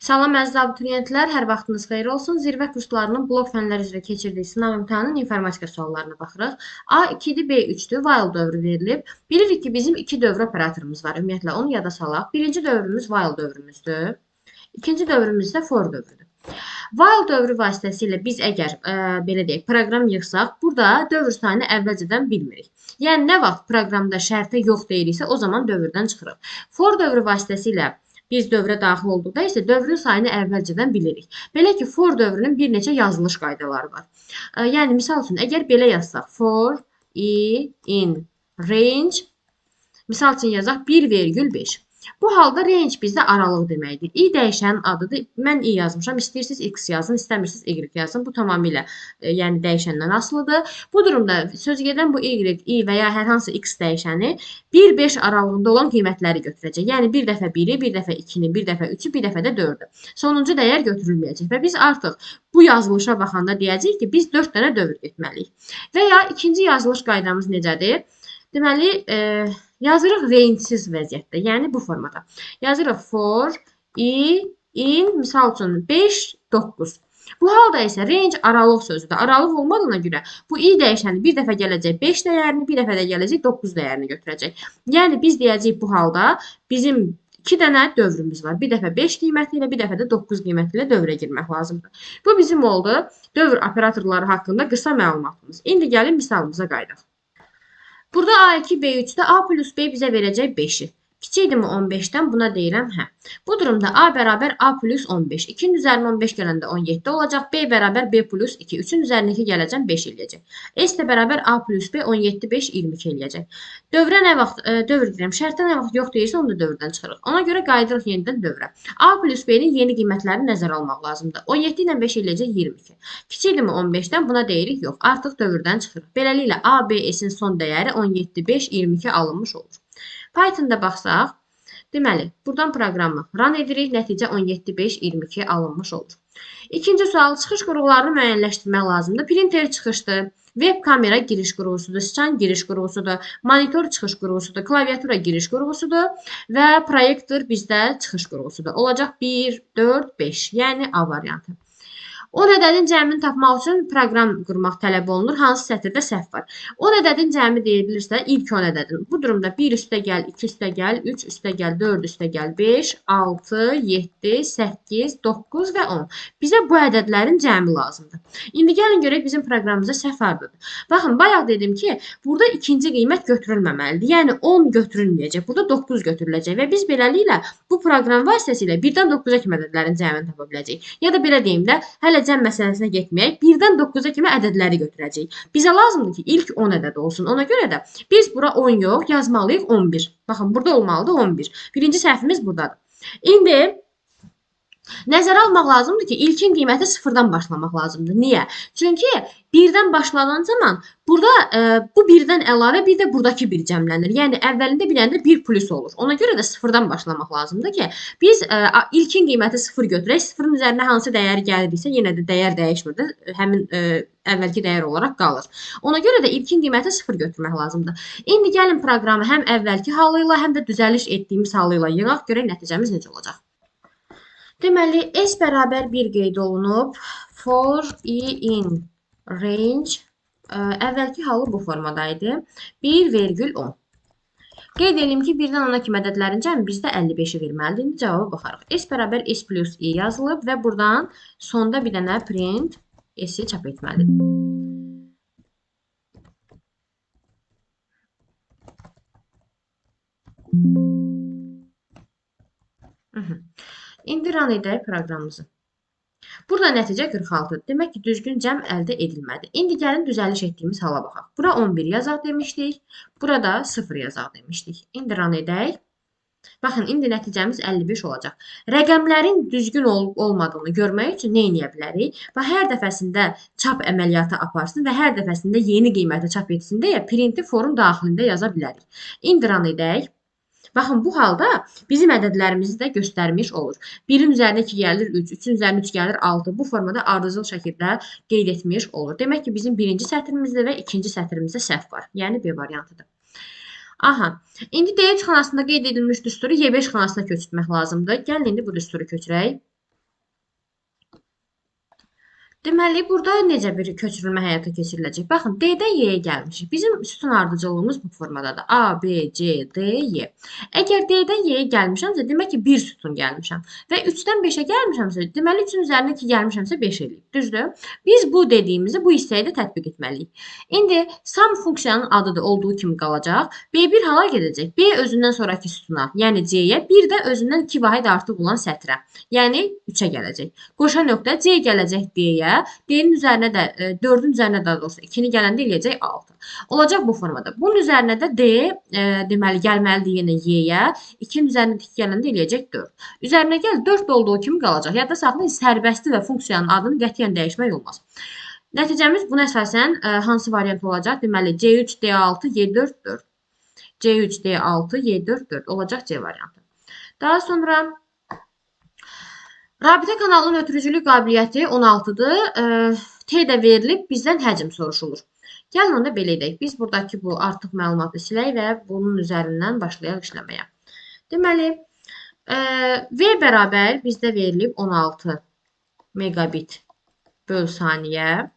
Salam əziz abituriyentlər, hər vaxtınız xeyir olsun. Zirvə kurslarının blok fənlər üzrə keçirdiyi sınav imtahanının informatika suallarına baxırıq. A2-dir, B3-dür, while dövrü verilib. Bilirik ki, bizim iki dövr operatorumuz var. Ümumiyyətlə, onu yada salaq. Birinci dövrümüz while dövrümüzdür. İkinci dövrümüz isə for dövrüdür. While dövrü vasitəsilə biz əgər, belə deyək, proqram yığsaq, burada dövr sayını əvvəlcədən bilmirik. Yəni, nə vaxt proqramda şərtə yox deyiriksə, o zaman dövrdən çıxırıq. For dövrü vasitəsilə biz dövrə daxil olduqda isə dövrün sayını əvvəlcədən bilirik. Belə ki, for dövrünün bir neçə yazılış qaydaları var. Yəni, misal üçün, əgər belə yazsaq, for i in range, misal üçün yazaq 1,5. Bu halda range bizdə aralıq deməkdir. I dəyişənin adıdır. Mən i yazmışam. İstəyirsiniz x yazın, istəmirsiniz y yazın. Bu tamamilə yəni dəyişəndən asılıdır. Bu durumda söz gedən bu y, i və ya hər hansı x dəyişəni 1-5 aralığında olan qiymətləri götürəcək. Yəni bir dəfə 1-i, bir dəfə 2-ni, bir dəfə 3-ü, bir dəfə də 4-ü. Sonuncu dəyər götürülməyəcək və biz artıq bu yazılışa baxanda deyəcəyik ki, biz 4 dənə dövr getməliyik. Və ya ikinci yazılış qaydamız necədir? Deməli, yazırıq range-siz vəziyyətdə, yəni bu formada. Yazırıq for, i, in, misal üçün 5, 9. Bu halda isə range aralıq sözüdür. Aralıq olmadığına görə bu i dəyişəni bir dəfə gələcək 5 dəyərini, bir dəfə də gələcək 9 dəyərini götürəcək. Yəni biz deyəcəyik bu halda bizim 2 dənə dövrümüz var. Bir dəfə 5 qiyməti ilə, bir dəfə də 9 qiyməti ilə dövrə girmək lazımdır. Bu bizim oldu dövr operatorları haqqında qısa məlumatımız. İndi gəlin misalımıza qayıdaq. Burada A2, B3-də A plus B bizə verəcək 5-i. Kiçikdirmi 15-dən? Buna deyirəm hə. Bu durumda A bərabər A plus 15. 2-nin üzərinə 15 gələndə 17 olacaq. B bərabər B plus 2. 3-ün üzərinə 2 gələcəm 5 eləyəcək. S də bərabər A plus B 17, 5, 22 eləyəcək. Dövrə nə vaxt, dövr deyirəm, şərtə nə vaxt yox deyirsə onu da dövrdən çıxırıq. Ona görə qayıdırıq yenidən dövrə. A plus B-nin yeni qiymətlərini nəzərə almaq lazımdır. 17 ilə 5 eləyəcək 22. Kiçikdirmi 15-dən? Buna deyirik yox. Artıq dövrdən çıxırıq. Beləliklə A, B, S-in son dəyəri 17, 5, 22 alınmış olur. Python-da baxsaq, deməli, buradan proqramı run edirik, nəticə 17, 5, 22 alınmış olur. İkinci sual, çıxış qurğularını müəyyənləşdirmək lazımdır. Printer çıxışdır, web kamera giriş qurğusudur, sıçan giriş qurğusudur, monitor çıxış qurğusudur, klaviatura giriş qurğusudur və proyektor bizdə çıxış qurğusudur. Olacaq 1, 4, 5, yəni A variantı. 10 ədədin cəmini tapmaq üçün proqram qurmaq tələb olunur. Hansı sətirdə səhv var? 10 ədədin cəmi deyilirsə, ilk 10 ədədin. Bu durumda 1 üstə gəl, 2 üstə gəl, 3 üstə gəl, 4 üstə gəl, 5, 6, 7, 8, 9 və 10. Bizə bu ədədlərin cəmi lazımdır. İndi gəlin görək bizim proqramımızda səhv hardadır. Baxın, bayaq dedim ki, burada ikinci qiymət götürülməməlidir. Yəni 10 götürülməyəcək. Burada 9 götürüləcək və biz beləliklə bu proqram vasitəsilə 1-dən 9-a kimi ədədlərin cəmini tapa biləcəyik. Ya da belə deyim də, hələ cəm məsələsinə getməyək, 1-dən 9-a kimi ədədləri götürəcəyik. Bizə lazımdır ki, ilk 10 ədəd olsun. Ona görə də biz bura 10 yox, yazmalıyıq 11. Baxın, burada olmalıdır 11. Birinci səhvimiz buradadır. İndi nəzərə almaq lazımdır ki, ilkin qiyməti 0-dan başlamaq lazımdır. Niyə? Çünki 1-dən başlanan zaman burada bu 1-dən əlavə bir də buradakı 1 cəmlənir. Yəni, əvvəlində bir dənə də 1 plus olur. Ona görə də 0-dan başlamaq lazımdır ki, biz ilkin qiyməti 0 götürək. 0-ın üzərinə hansı dəyər gəlirsə, yenə də dəyər dəyişmir də, həmin əvvəlki dəyər olaraq qalır. Ona görə də ilkin qiyməti 0 götürmək lazımdır. İndi gəlin proqramı həm əvvəlki halı ilə, həm də düzəliş etdiyimiz halı ilə yığaq, görək nəticəmiz necə olacaq. Deməli, S bərabər 1 qeyd olunub. For i in range əvvəlki halı bu formada idi. 1,10. Qeyd edeyim ki, 1-dən 10-a kimi ədədlərin cəmi bizdə 55-i verməlidir. İndi cavaba baxarıq. S bərabər S plus i yazılıb və buradan sonda bir dənə print S-i çap etməlidir. İndi run edək proqramımızı. Burada nəticə 46-dır. Demək ki, düzgün cəm əldə edilmədi. İndi gəlin düzəliş etdiyimiz hala baxaq. Bura 11 yazaq demişdik. Burada 0 yazaq demişdik. İndi run edək. Baxın, indi nəticəmiz 55 olacaq. Rəqəmlərin düzgün olub olmadığını görmək üçün nə edə bilərik? Və hər dəfəsində çap əməliyyatı aparsın və hər dəfəsində yeni qiyməti çap etsin deyə printi forun daxilində yaza bilərik. İndi run edək. Baxın, bu halda bizim ədədlərimizi də göstərmiş olur. 1-in üzərinə 2 gəlir 3, 3-ün üzərinə 3 gəlir 6. Bu formada ardıcıl şəkildə qeyd etmiş olur. Demək ki, bizim birinci sətrimizdə və ikinci sətrimizdə səhv var. Yəni B variantıdır. Aha, indi D3 xanasında qeyd edilmiş düsturu Y5 xanasına köçürtmək lazımdır. Gəlin indi bu düsturu köçürək. Deməli, burada necə bir köçürülmə həyata keçiriləcək? Baxın, D-dən Y-yə gəlmişik. Bizim sütun ardıcıllığımız bu formadadır. A, B, C, D, Y. Əgər D-dən Y-yə gəlmişəmsə, demək ki, bir sütun gəlmişəm. Və 3-dən 5-ə gəlmişəmsə, deməli, 3-ün üzərinə 2 gəlmişəmsə, 5 eləyib. Düzdür? Biz bu dediyimizi bu hissəyə də tətbiq etməliyik. İndi sum funksiyanın adıdır, olduğu kimi qalacaq. B1 hala gedəcək? B özündən sonraki sütuna, yəni C-yə, bir də özündən 2 vahid artıq olan sətrə, yəni 3-ə gələcək. Qoşa nöqtə C gələcək D-yə. D-nin üzərinə də, 4-ün üzərinə daha doğrusu 2-ni gələndə eləyəcək 6. Olacaq bu formada. Bunun üzərinə də D, deməli, gəlməlidir yenə Y-yə. 2-nin üzərinə 2 gələndə eləyəcək 4. Üzərinə gəl, 4 də olduğu kimi qalacaq. Yadda saxlayın, sərbəstli və funksiyanın adını qətiyyən dəyişmək olmaz. Nəticəmiz buna əsasən hansı variant olacaq? Deməli, C3, D6, Y4, 4. C3, D6, Y4, 4 olacaq C variantı. Daha sonra rabitə kanalının ötürücülük qabiliyyəti 16-dır. T də verilib, bizdən həcm soruşulur. Gəlin onda belə edək. Biz buradakı bu artıq məlumatı silək və bunun üzərindən başlayaq işləməyə. Deməli, V bərabər bizdə verilib 16 megabit böl saniyə.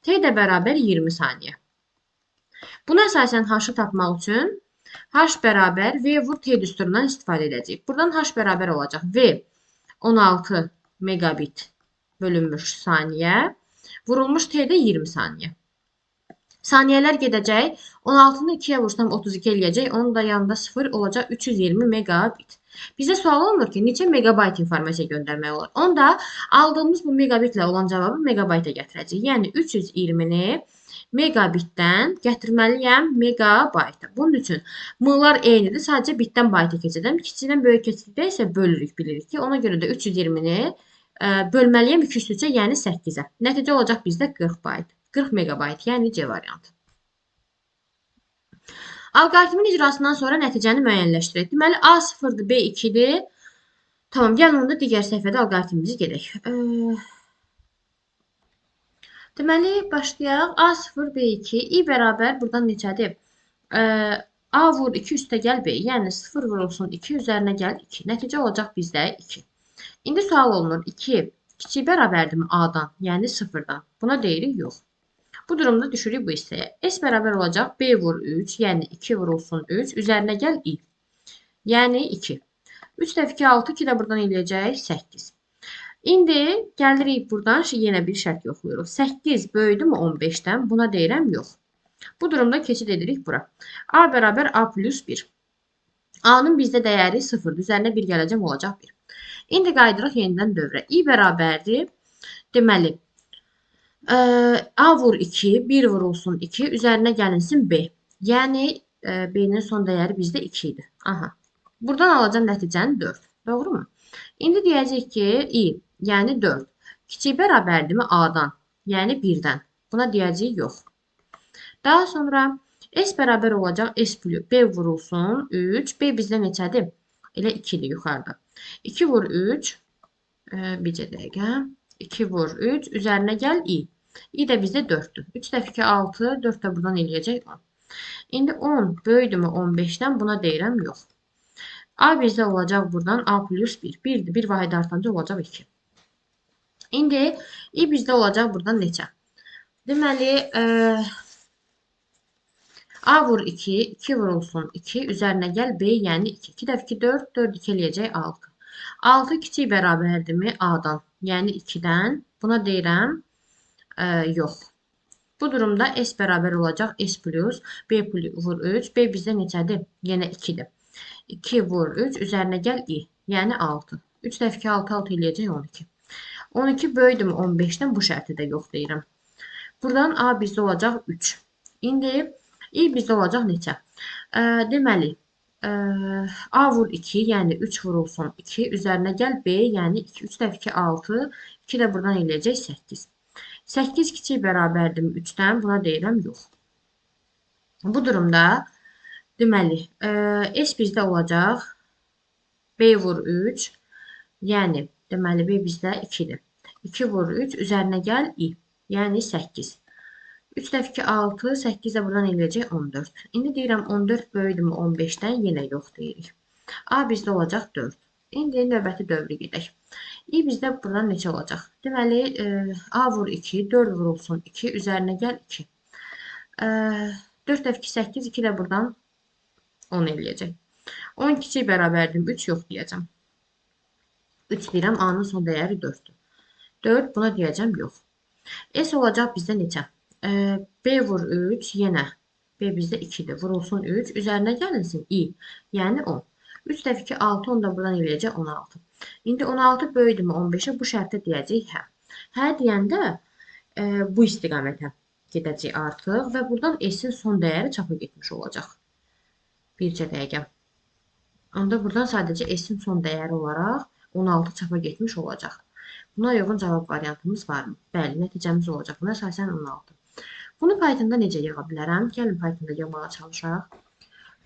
T də bərabər 20 saniyə. Buna əsasən H-ı tapmaq üçün H bərabər V vur T düsturundan istifadə edəcəyik. Buradan H bərabər olacaq. V 16 megabit bölünmüş saniyə, vurulmuş T də 20 saniyə. Saniyələr gedəcək. 16-nı 2-yə vursam 32 eləyəcək. Onun da yanında 0 olacaq 320 megabit. Bizə sual olunur ki, neçə megabayt informasiya göndərmək olar? Onda aldığımız bu megabitlə olan cavabı megabayta gətirəcək. Yəni 320-ni megabitdən gətirməliyəm megabayta. Bunun üçün m-lar eynidir. Sadəcə bitdən bayta keçirəm. Kiçikdən böyük keçdikdə isə bölürük, bilirik ki, ona görə də 320-ni bölməliyəm 203-ə, yəni 8-ə. Nəticə olacaq bizdə 40 bayt. 40 megabayt, yəni C variantı. Alqoritmin icrasından sonra nəticəni müəyyənləşdirək. Deməli, A 0-dır, B 2-dir. Tamam, gəlin onda digər səhifədə alqoritmimizi gedək. Deməli, başlayaq. A0, B2, I bərabər buradan neçədir? A vur 2 üstə gəl B, yəni 0 vurulsun 2 üzərinə gəl 2. Nəticə olacaq bizdə 2. İndi sual olunur. 2 kiçik bərabərdirmi A-dan, yəni 0-dan? Buna deyirik yox. Bu durumda düşürük bu hissəyə. S bərabər olacaq B vur 3, yəni 2 vurulsun 3, üzərinə gəl I, yəni 2. 3 dəfə 2, 6, 2 də buradan eləyəcək 8. İndi gəlirik buradan, yenə bir şərt yoxlayırıq. 8 böyüdü mü 15-dən? Buna deyirəm yox. Bu durumda keçid edirik bura. A bərabər A plus 1. A-nın bizdə dəyəri 0-dır. Üzərinə 1 gələcəm, olacaq 1. İndi qayıdırıq yenidən dövrə. I bərabərdir. Deməli, A vur 2, 1 vurulsun 2, üzərinə gəlinsin B. Yəni, B-nin son dəyəri bizdə 2 idi. Aha. Buradan alacam nəticəni 4. Doğru mu? İndi deyəcək ki, I, yəni 4. Kiçik bərabərdirmi A-dan? Yəni 1-dən. Buna deyəcəyik yox. Daha sonra S bərabər olacaq S plus B vurulsun 3. B bizdə neçədir? Elə 2-dir yuxarıda. 2 vur 3. Bircə dəqiqə. 2 vur 3. Üzərinə gəl I. I də bizdə 4-dür. 3 dəfə 2, 6. 4 də buradan eləyəcək 10. İndi 10 böyüdümü 15-dən? Buna deyirəm yox. A bizdə olacaq buradan A plus 1. 1-dir. 1 vahid artanca olacaq 2. İndi I bizdə olacaq buradan neçə? Deməli, A vur 2, 2 vurulsun 2, üzərinə gəl B, yəni 2. 2 dəfə 2, 4, 4, 2 eləyəcək 6. 6 kiçik bərabərdirmi A-dan, yəni 2-dən. Buna deyirəm, yox. Bu durumda S bərabər olacaq S plus B vur 3. B bizdə neçədir? Yenə 2-dir. 2 vur 3, üzərinə gəl I, yəni 6. 3 dəfə 2, 6, 6 eləyəcək 12. 12 böyüdümü 15-dən? Bu şərti də yox deyirəm. Buradan A bizdə olacaq 3. İndi I bizdə olacaq neçə? Deməli, A vur 2, yəni 3 vurulsun 2, üzərinə gəl B, yəni 2. 3 dəfə 2, 6, 2 də buradan eləyəcək 8. 8 kiçik bərabərdirmi 3-dən? Buna deyirəm yox. Bu durumda, deməli, S bizdə olacaq B vur 3, yəni, deməli, B bizdə 2-dir. 2 vur 3, üzərinə gəl I, yəni 8. 3 dəfə 2, 6, 8 də buradan eləyəcək 14. İndi deyirəm 14 böyüdümü 15-dən? Yenə yox deyirik. A bizdə olacaq 4. İndi növbəti dövrü gedək. İ bizdə buradan neçə olacaq? Deməli, A vur 2, 4 vurulsun 2, üzərinə gəl 2. 4 dəfə 2, 8, 2 də buradan 10 eləyəcək. 10 kiçik bərabərdir, 3 yox deyəcəm. 3 deyirəm, A-nın son dəyəri 4-dür. 4, buna deyəcəm yox. S olacaq bizdə neçə? B vur 3, yenə B bizdə 2-dir. Vurulsun 3, üzərinə gəlinsin I, yəni 10. 3 dəfə 2, 6, 10 da buradan eləyəcək 16. İndi 16 böyüdümü 15-ə, bu şərtdə deyəcək hə. Hə deyəndə bu istiqamətə gedəcək artıq və buradan S-in son dəyəri çapa getmiş olacaq. Bircə dəqiqə. Onda buradan sadəcə S-in son dəyəri olaraq 16 çapa getmiş olacaq. Buna uyğun cavab variantımız varmı? Bəli, nəticəmiz olacaq. Buna əsasən 16. Bunu Pythonda necə yığa bilərəm? Gəlin Pythonda yığmağa çalışaq.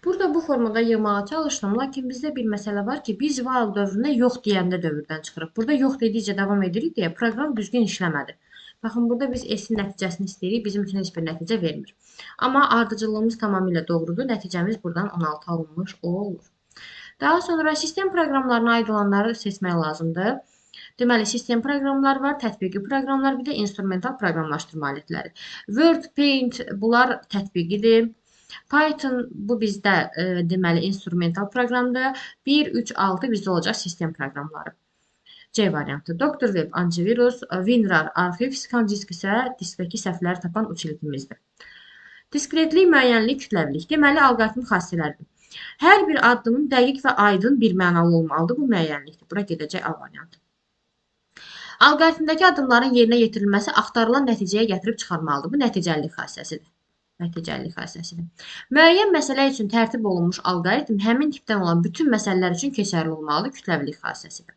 Burada bu formada yığmağa çalışdım, lakin bizdə bir məsələ var ki, biz while dövrünə yox deyəndə dövrdən çıxırıq. Burada yox dedikcə davam edirik deyə proqram düzgün işləmədi. Baxın, burada biz S-in nəticəsini istəyirik, bizim üçün heç bir nəticə vermir. Amma ardıcıllığımız tamamilə doğrudur, nəticəmiz buradan 16 alınmış olur. Daha sonra sistem proqramlarına aid olanları seçmək lazımdır. Deməli, sistem proqramları var, tətbiqi proqramlar, bir də instrumental proqramlaşdırma alətləri. Word, Paint, bunlar tətbiqidir. Python bu bizdə deməli instrumental proqramdır. 1, 3, 6 bizdə olacaq sistem proqramları. C variantı. Dr. Web antivirus, WinRAR arxiv, ScanDisk isə diskdəki səhvləri tapan utilitimizdir. Diskretlik, müəyyənlik, kütləvilik. Deməli, alqoritmin xassələridir. Hər bir addımın dəqiq və aydın bir mənalı olmalıdır. Bu müəyyənlikdir. Bura gedəcək A variantı. Alqoritmdəki addımların yerinə yetirilməsi axtarılan nəticəyə gətirib çıxarmalıdır. Bu nəticəlilik xassəsidir. Nəticəlilik xassəsidir. Müəyyən məsələ üçün tərtib olunmuş alqoritm həmin tipdən olan bütün məsələlər üçün keçərli olmalıdır. Kütləvilik xassəsidir.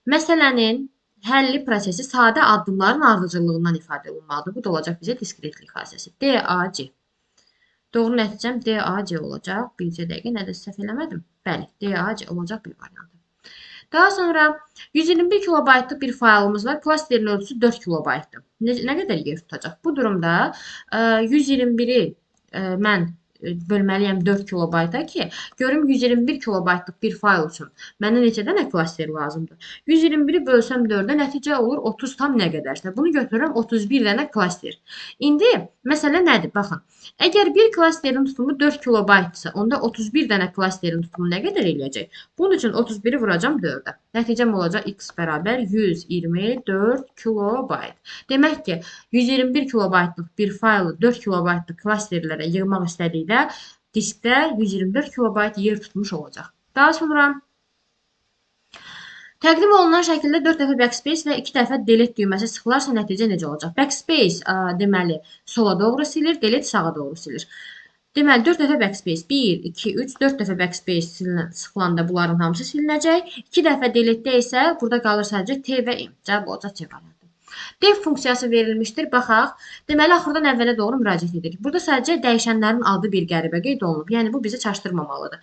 Məsələnin həlli prosesi sadə addımların ardıcıllığından ifadə olunmalıdır. Bu da olacaq bizə diskretlik xassəsi. D, A, C. Doğru nəticəm D, A, C olacaq. Bircə dəqiqə, nə də səhv eləmədim. Bəli, D, A, C olacaq bir variantı. Daha sonra 121 kilobaytlıq bir faylımız var. Klasterin ölçüsü 4 kilobaytdır. Nə qədər yer tutacaq? Bu durumda 121-i mən bölməliyəm 4 kilobayta ki, görüm 121 kilobaytlıq bir fayl üçün mənə neçə dənə klaster lazımdır? 121-i bölsəm 4-ə nəticə olur 30 tam nə qədərsə. Bunu götürürəm 31 dənə klaster. İndi məsələ nədir? Baxın, əgər bir klasterin tutumu 4 kilobaytdırsa, onda 31 dənə klasterin tutumu nə qədər eləyəcək? Bunun üçün 31-i vuracam 4-ə. Nəticəm olacaq x bərabər 124 kilobayt. Demək ki, 121 kilobaytlıq bir faylı 4 kilobaytlıq klasterlərə yığmaq istədikdə diskdə 124 kilobayt yer tutmuş olacaq. Daha sonra təqdim olunan şəkildə 4 dəfə backspace və 2 dəfə delete düyməsi sıxılarsa nəticə necə olacaq? Backspace deməli sola doğru silir, delete sağa doğru silir. Deməli 4 dəfə backspace 1, 2, 3, 4 dəfə backspace sıxılanda bunların hamısı silinəcək. 2 dəfə delete-də isə burada qalır sadəcə T və M. Cavab olacaq C variantı. Def funksiyası verilmişdir. Baxaq. Deməli, axırdan əvvələ doğru müraciət edirik. Burada sadəcə dəyişənlərin adı bir qəribə qeyd olunub. Yəni, bu bizi çaşdırmamalıdır.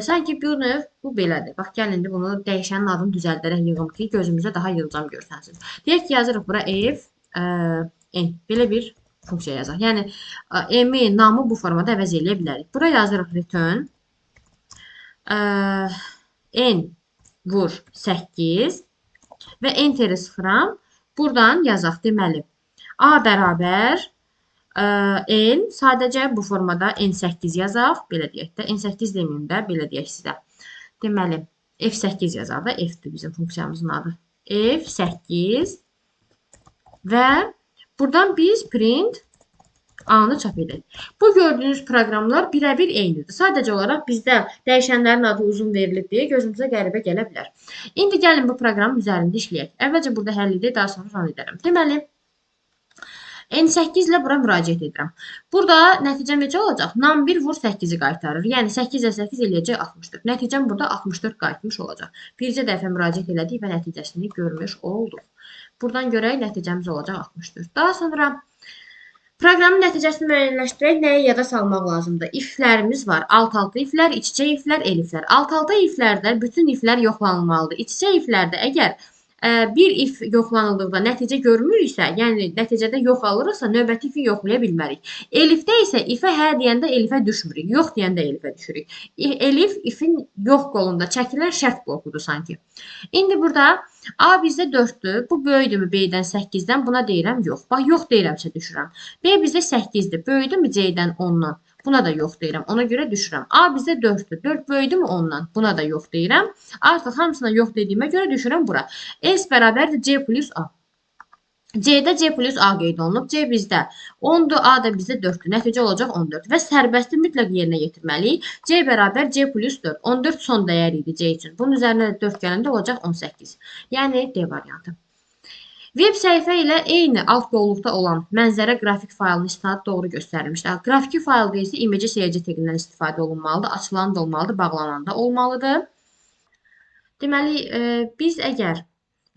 Sanki bu növ, bu belədir. Bax, gəlin indi bunu dəyişənin adını düzəldərək yığım ki, gözümüzə daha yığcam görsənsin. Deyək ki, yazırıq bura F, N. Belə bir funksiya yazaq. Yəni, M-i, namı bu formada əvəz eləyə bilərik. Bura yazırıq return N vur 8 və Enter-i sıxıram. Buradan yazaq, deməli, A bərabər N, sadəcə bu formada N8 yazaq, belə deyək də, N8 deməyim də, belə deyək sizə. Deməli, F8 yazaq da, F-dir bizim funksiyamızın adı. F8 və buradan biz print A-nı çap edək. Bu gördüyünüz proqramlar birəbir eynidir. Sadəcə olaraq bizdə dəyişənlərin adı uzun verilib deyə gözümüzə qəribə gələ bilər. İndi gəlin bu proqramın üzərində işləyək. Əvvəlcə burada həll edək, daha sonra run edərəm. Deməli, N8 ilə bura müraciət edirəm. Burada nəticəm necə olacaq? Num1 vur 8-i qaytarır. Yəni 8 ilə 8 eləyəcək 64. Nəticəm burada 64 qayıtmış olacaq. Bircə dəfə müraciət elədik və nəticəsini görmüş olduq. Buradan görək nəticəmiz olacaq 64. Daha sonra proqramın nəticəsini müəyyənləşdirək, nəyi yada salmaq lazımdır? If-lərimiz var. Alt-alta if-lər, iç-içə if-lər, elif-lər. Alt-alta if-lərdə bütün if-lər yoxlanılmalıdır. İç-içə if-lərdə əgər Bir if yoxlanıldıqda nəticə görmürüksə, yəni nəticədə yox alırıqsa, növbəti ifi yoxlaya bilmərik. Elifdə isə ifə hə deyəndə elifə düşmürük, yox deyəndə elifə düşürük. Elif ifin yox qolunda çəkilən şərt blokudur sanki. İndi burada A bizdə 4-dür. Bu böyükdürmü B-dən 8-dən? Buna deyirəm yox. Bax, yox deyirəmsə düşürəm. B bizdə 8-dir. Böyükdürmü C-dən 10-dan? Buna da yox deyirəm. Ona görə düşürəm. A bizdə 4-dür. 4 böyüdümü 10-dan? Buna da yox deyirəm. Artıq hamısına yox dediyimə görə düşürəm bura. S bərabərdir C plus A. C-də C plus A qeyd olunub. C bizdə 10-dur, A da bizdə 4-dür. Nəticə olacaq 14. Və sərbəsti mütləq yerinə yetirməliyik. C bərabər C plus 4. 14 son dəyər idi C üçün. Bunun üzərinə də 4 gələndə olacaq 18. Yəni D variantı. Web səhifə ilə eyni alt qolluqda olan mənzərə qrafik faylının istinad doğru göstərilmişdir. Qrafiki fayl deyilsə, image src teqindən istifadə olunmalıdır. Açılan da olmalıdır, bağlanan da olmalıdır. Deməli, biz əgər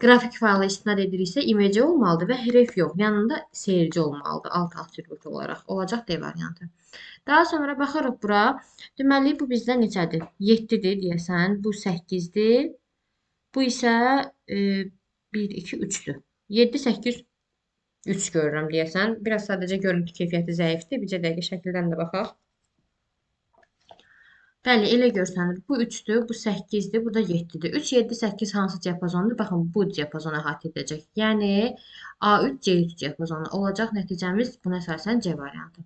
qrafik fayla istinad ediriksə, image olmalıdır və href yox, yanında src olmalıdır, alt atribut olaraq. Olacaq D variantı. Daha sonra baxırıq bura. Deməli, bu bizdə neçədir? 7-dir deyəsən, bu 8-dir. Bu isə 1, 2, 3-dür. 7, 8, 3 görürəm deyəsən. Biraz sadəcə görüntü keyfiyyəti zəifdir. Bircə dəqiqə şəkildən də baxaq. Bəli, elə görsənir. Bu 3-dür, bu 8-dir, bu da 7-dir. 3, 7, 8 hansı diapazondur? Baxın, bu diapazonu əhatə edəcək. Yəni, A3, C3 diapazonu olacaq. Nəticəmiz buna əsasən C variantı.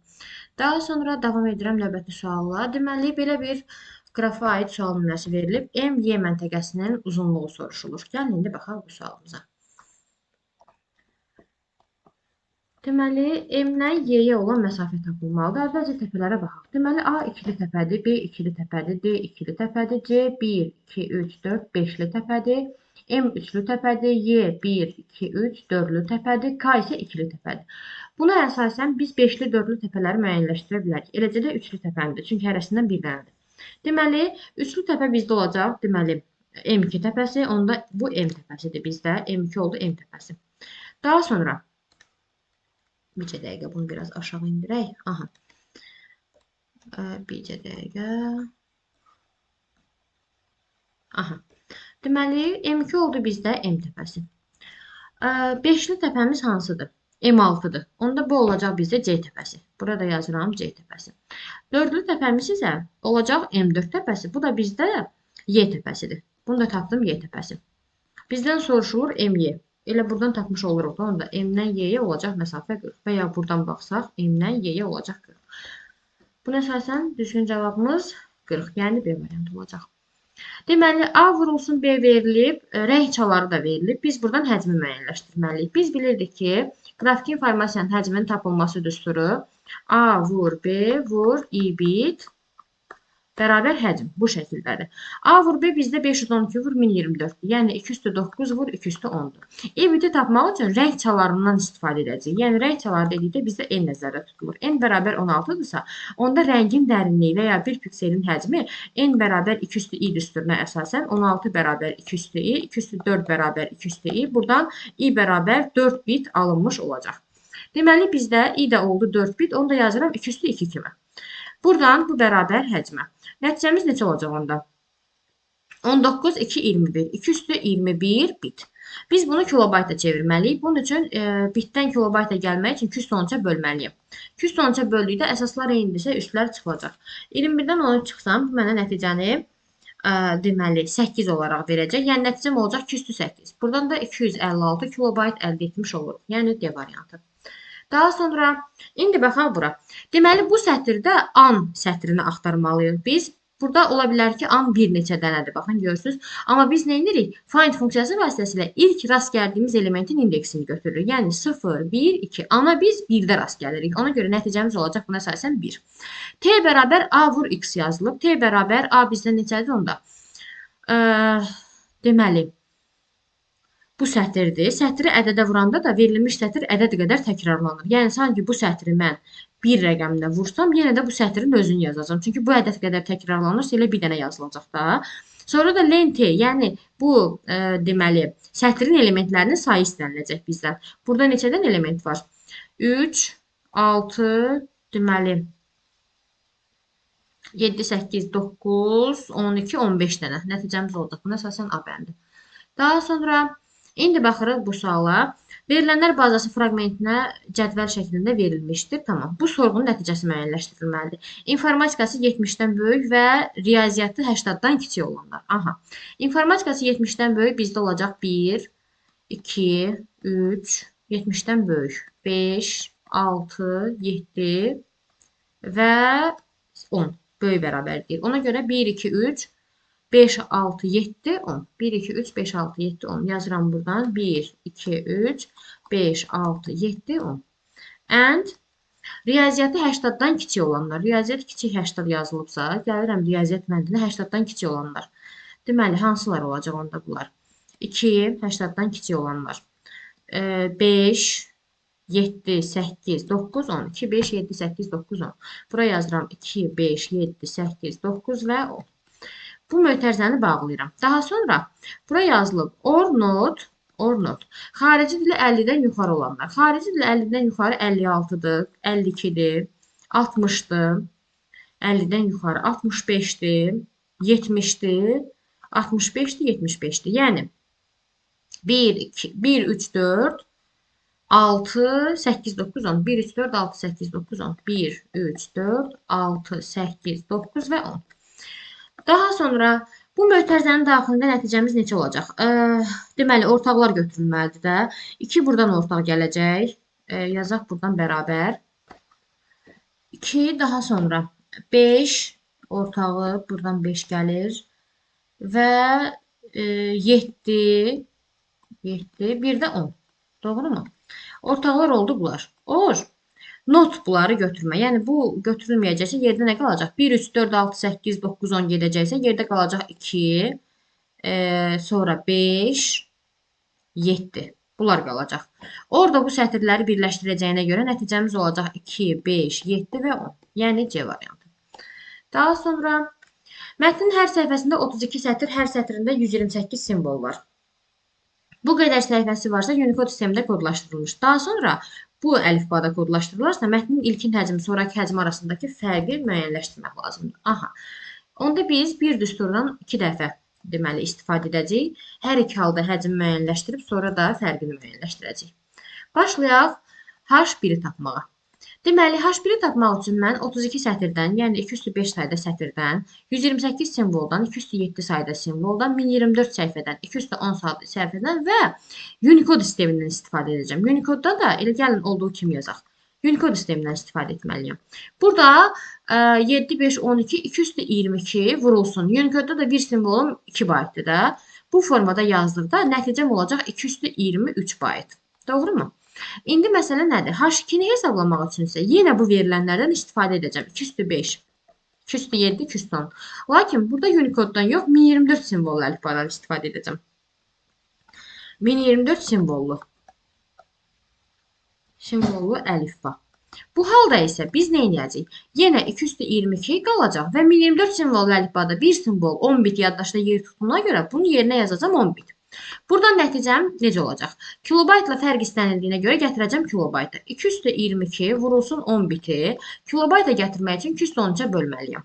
Daha sonra davam edirəm növbəti sualla. Deməli, belə bir qrafa aid sual nümunəsi verilib. M, Y məntəqəsinin uzunluğu soruşulur. Gəlin, indi baxaq bu sualımıza. Deməli, M-dən Y-yə olan məsafə tapılmalıdır. Əvvəlcə təpələrə baxaq. Deməli, A ikili təpədir, B ikili təpədir, D ikili təpədir, C 1, 2, 3, 4, 5-li təpədir, M üçlü təpədir, Y 1, 2, 3, 4-lü təpədir, K isə ikili təpədir. Buna əsasən biz 5-li, 4-lü təpələri müəyyənləşdirə bilərik. Eləcə də üçlü təpənidir, çünki hərəsindən bir dənədir. Deməli, üçlü təpə bizdə olacaq. Deməli, M2 təpəsi, onda bu M təpəsidir bizdə. M2 oldu M təpəsi. Daha sonra bircə dəqiqə bunu biraz aşağı indirək. Aha. Bircə dəqiqə. Aha. Deməli, M2 oldu bizdə M təpəsi. Beşli təpəmiz hansıdır? M6-dır. Onda bu olacaq bizdə C təpəsi. Burada yazıram C təpəsi. Dördlü təpəmiz isə olacaq M4 təpəsi. Bu da bizdə Y təpəsidir. Bunu da tapdım Y təpəsi. Bizdən soruşulur MY. Elə buradan tapmış oluruq da, onda M-dən Y-yə olacaq məsafə 40 və ya buradan baxsaq M-dən Y-yə olacaq 40. Buna əsasən düzgün cavabımız 40, yəni B variantı olacaq. Deməli, A vurulsun B verilib, rəng çaları da verilib. Biz buradan həcmi müəyyənləşdirməliyik. Biz bilirdik ki, qrafik informasiyanın həcminin tapılması düsturu A vur B vur I bit bərabər həcm bu şəkildədir. A vur B bizdə 512 vur 1024-dür. Yəni 2 üstü 9 vur 2 üstü 10-dur. I biti tapmaq üçün rəng çalarından istifadə edəcəyik. Yəni rəng çaları dedikdə bizdə N nəzərdə tutulur. N bərabər 16-dırsa, onda rəngin dərinliyi və ya bir pikselin həcmi N bərabər 2 üstü I düsturuna əsasən 16 bərabər 2 üstü I, 2 üstü 4 bərabər 2 üstü I. Buradan I bərabər 4 bit alınmış olacaq. Deməli bizdə I də oldu 4 bit, onu da yazıram 2 üstü 2 kimi. Buradan bu bərabər həcmə. Nəticəmiz neçə olacaq onda? 19, 2, 21. 2 üstü 21 bit. Biz bunu kilobayta çevirməliyik. Bunun üçün bitdən kilobayta gəlmək üçün 213-ə bölməliyim. 213-ə böldükdə əsaslar eynidirsə üstlər çıxılacaq. 21-dən 13 çıxsam, bu mənə nəticəni deməli 8 olaraq verəcək. Yəni nəticəm olacaq 2 üstü 8. Buradan da 256 kilobayt əldə etmiş oluruq. Yəni D variantı. Daha sonra indi baxaq bura. Deməli bu sətirdə an sətrini axtarmalıyıq biz. Burada ola bilər ki, an bir neçə dənədir. Baxın, görürsünüz. Amma biz nə edirik? Find funksiyası vasitəsilə ilk rast gəldiyimiz elementin indeksini götürürük. Yəni 0, 1, 2. Ana biz 1-də rast gəlirik. Ona görə nəticəmiz olacaq buna əsasən 1. T bərabər A vur X yazılıb. T bərabər A bizdə neçədir onda? Deməli, bu sətirdir. Sətri ədədə vuranda da verilmiş sətir ədəd qədər təkrarlanır. Yəni, sanki bu sətri mən bir rəqəmlə vursam, yenə də bu sətrin özünü yazacağam. Çünki bu ədəd qədər təkrarlanırsa, elə bir dənə yazılacaq da. Sonra da len T, yəni bu deməli, sətrin elementlərinin sayı istəniləcək bizdən. Burada neçədən element var? 3, 6, deməli, 7, 8, 9, 12, 15 dənə. Nəticəmiz olacaq. Buna əsasən A bəndi. Daha sonra İndi baxırıq bu suala. Verilənlər bazası fraqmentinə cədvəl şəklində verilmişdir. Tamam. Bu sorğunun nəticəsi müəyyənləşdirilməlidir. İnformatikası 70-dən böyük və riyaziyyatı 80-dan kiçik olanlar. Aha. İnformatikası 70-dən böyük bizdə olacaq 1, 2, 3, 70-dən böyük 5, 6, 7 və 10. Böyük bərabər deyil. Ona görə 1, 2, 3, 5, 6, 7, 10. 1, 2, 3, 5, 6, 7, 10. Yazıram buradan. 1, 2, 3, 5, 6, 7, 10. And riyaziyyatı 80-dan kiçik olanlar. Riyaziyyat kiçik 80 yazılıbsa, gəlirəm riyaziyyat məndinə 80-dan kiçik olanlar. Deməli, hansılar olacaq onda bunlar? 2, 80-dan kiçik olanlar. 5, 7, 8, 9, 10. 2, 5, 7, 8, 9, 10. Bura yazıram 2, 5, 7, 8, 9 və 10. Bu mötərizəni bağlayıram. Daha sonra bura yazılıb or not, or not. Xarici dili 50-dən yuxarı olanlar. Xarici dili 50-dən yuxarı 56-dır, 52-dir, 60-dır, 50-dən yuxarı 65-dir, 70-dir, 65-dir, 75-dir. Yəni 1, 2, 1, 3, 4, 6, 8, 9, 10. 1, 3, 4, 6, 8, 9, 10. 1, 3, 4, 6, 8, 9 və 10. Daha sonra bu mötərizənin daxilində nəticəmiz neçə olacaq? Deməli, ortaqlar götürülməlidir də. 2 buradan ortaq gələcək. Yazaq buradan bərabər. 2 daha sonra 5 ortağı buradan 5 gəlir. Və 7, 7, bir də 10. Doğru mu? Ortaqlar oldu bunlar. Or. Not bunları götürmə. Yəni, bu götürülməyəcəksə yerdə nə qalacaq? 1, 3, 4, 6, 8, 9, 10 gedəcəksə yerdə qalacaq 2, sonra 5, 7. Bunlar qalacaq. Orada bu sətirləri birləşdirəcəyinə görə nəticəmiz olacaq 2, 5, 7 və 10. Yəni, C variantı. Daha sonra mətnin hər səhifəsində 32 sətir, hər sətrində 128 simvol var. Bu qədər səhifəsi varsa Unicode sistemində kodlaşdırılmış. Daha sonra bu əlifbada kodlaşdırılarsa, mətnin ilkin həcmi, sonrakı həcmi arasındakı fərqi müəyyənləşdirmək lazımdır. Aha. Onda biz bir düsturdan 2 dəfə deməli istifadə edəcəyik. Hər iki halda həcmi müəyyənləşdirib, sonra da fərqini müəyyənləşdirəcəyik. Başlayaq H1-i tapmağa. Deməli, H1-i tapmaq üçün mən 32 sətirdən, yəni 205 sayda sətirdən, 128 simvoldan, 207 sayda simvoldan, 1024 səhifədən, 210 səhifədən və Unicode sistemindən istifadə edəcəm. Unicode-da da elə gəlin olduğu kimi yazaq. Unicode sistemindən istifadə etməliyəm. Burada 7, 5, 12, 222 vurulsun. Unicode-da da bir simvolum 2 baytdır da. Bu formada yazdıqda nəticəm olacaq 223 bayt. Doğru mu? İndi məsələ nədir? H2-ni hesablamaq üçün isə yenə bu verilənlərdən istifadə edəcəm. 2 üstü 5, 2 üstü 7, 2 üstü 10. Lakin burada Unicode-dan yox, 1024 simvollu əlifbadan istifadə edəcəm. 1024 simvollu əlifba. Bu halda isə biz nə edəcəyik? Yenə 222 qalacaq və 1024 simvollu əlifbada bir simvol 10 bit yaddaşda yer tutduğuna görə bunun yerinə yazacağam 10 bit. Buradan nəticəm necə olacaq? Kilobaytla fərq istənildiyinə görə gətirəcəm kilobayta. 222 vurulsun 10 biti. Kilobayta gətirmək üçün 213-ə bölməliyəm.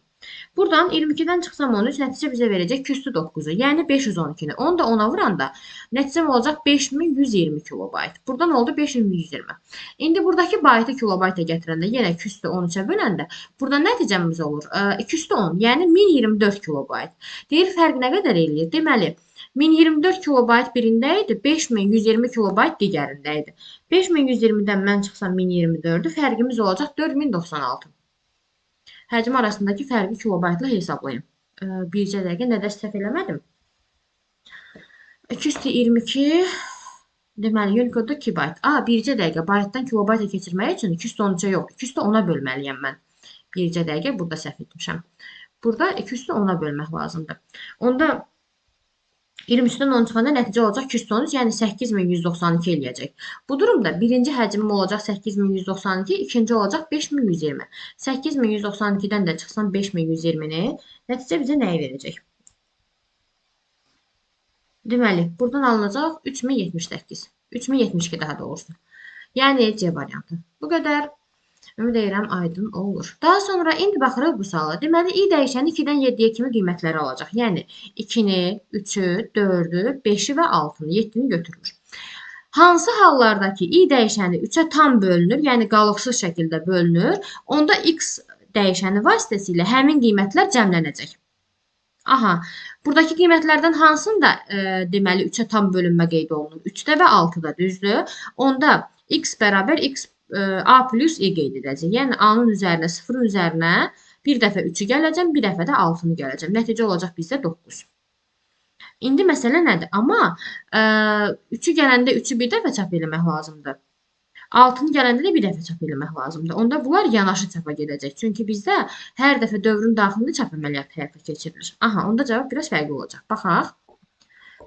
Buradan 22-dən çıxsam 13, nəticə bizə verəcək 209-u, yəni 512-ni. Onu da 10-a vuranda nəticəm olacaq 5120 kilobayt. Buradan oldu 5120. İndi buradakı baytı kilobayta gətirəndə yenə 213-ə böləndə burada nəticəmiz olur 210, yəni 1024 kilobayt. Deyir, fərq nə qədər eləyir? Deməli, 1024 kilobayt birində idi, 5120 kilobayt digərində idi. 5120-dən mən çıxsam 1024-ü, fərqimiz olacaq 4096. Həcm arasındakı fərqi kilobaytla hesablayın. Bircə dəqiqə, nə də səhv eləmədim. 222, deməli, Unicode-da 2 bayt. Bircə dəqiqə, baytdan kilobayta keçirmək üçün 213-ə yox, 210-a bölməliyəm mən. Bircə dəqiqə, burada səhv etmişəm. Burada 210-a bölmək lazımdır. Onda 23-dən 10 çıxanda nəticə olacaq 213, yəni 8192 eləyəcək. Bu durumda birinci həcmim olacaq 8192, ikinci olacaq 5120. 8192-dən də çıxsam 5120-ni, nəticə bizə nəyi verəcək? Deməli, buradan alınacaq 3078. 3072 daha doğrusu. Yəni C variantı. Bu qədər. Ümid edirəm, aydın olur. Daha sonra indi baxırıq bu suala. Deməli, i dəyişəni 2-dən 7-yə kimi qiymətləri alacaq. Yəni, 2-ni, 3-ü, 4-ü, 5-i və 6-nı, 7-ni götürmür. Hansı hallardakı i dəyişəni 3-ə tam bölünür, yəni qalıqsız şəkildə bölünür, onda x dəyişəni vasitəsilə həmin qiymətlər cəmlənəcək. Aha, buradakı qiymətlərdən hansında deməli 3-ə tam bölünmə qeyd olunur? 3-də və 6-da, düzdür? Onda x bərabər x a plus i qeyd edəcək. Yəni a-nın üzərinə, 0-ın üzərinə bir dəfə 3-ü gələcəm, bir dəfə də 6-nı gələcəm. Nəticə olacaq bizdə 9. İndi məsələ nədir? Amma 3-ü gələndə 3-ü bir dəfə çap eləmək lazımdır. 6-nı gələndə də bir dəfə çap eləmək lazımdır. Onda bunlar yanaşı çapa gedəcək. Çünki bizdə hər dəfə dövrün daxilində çap əməliyyatı həyata keçirilir. Aha, onda cavab biraz fərqli olacaq. Baxaq.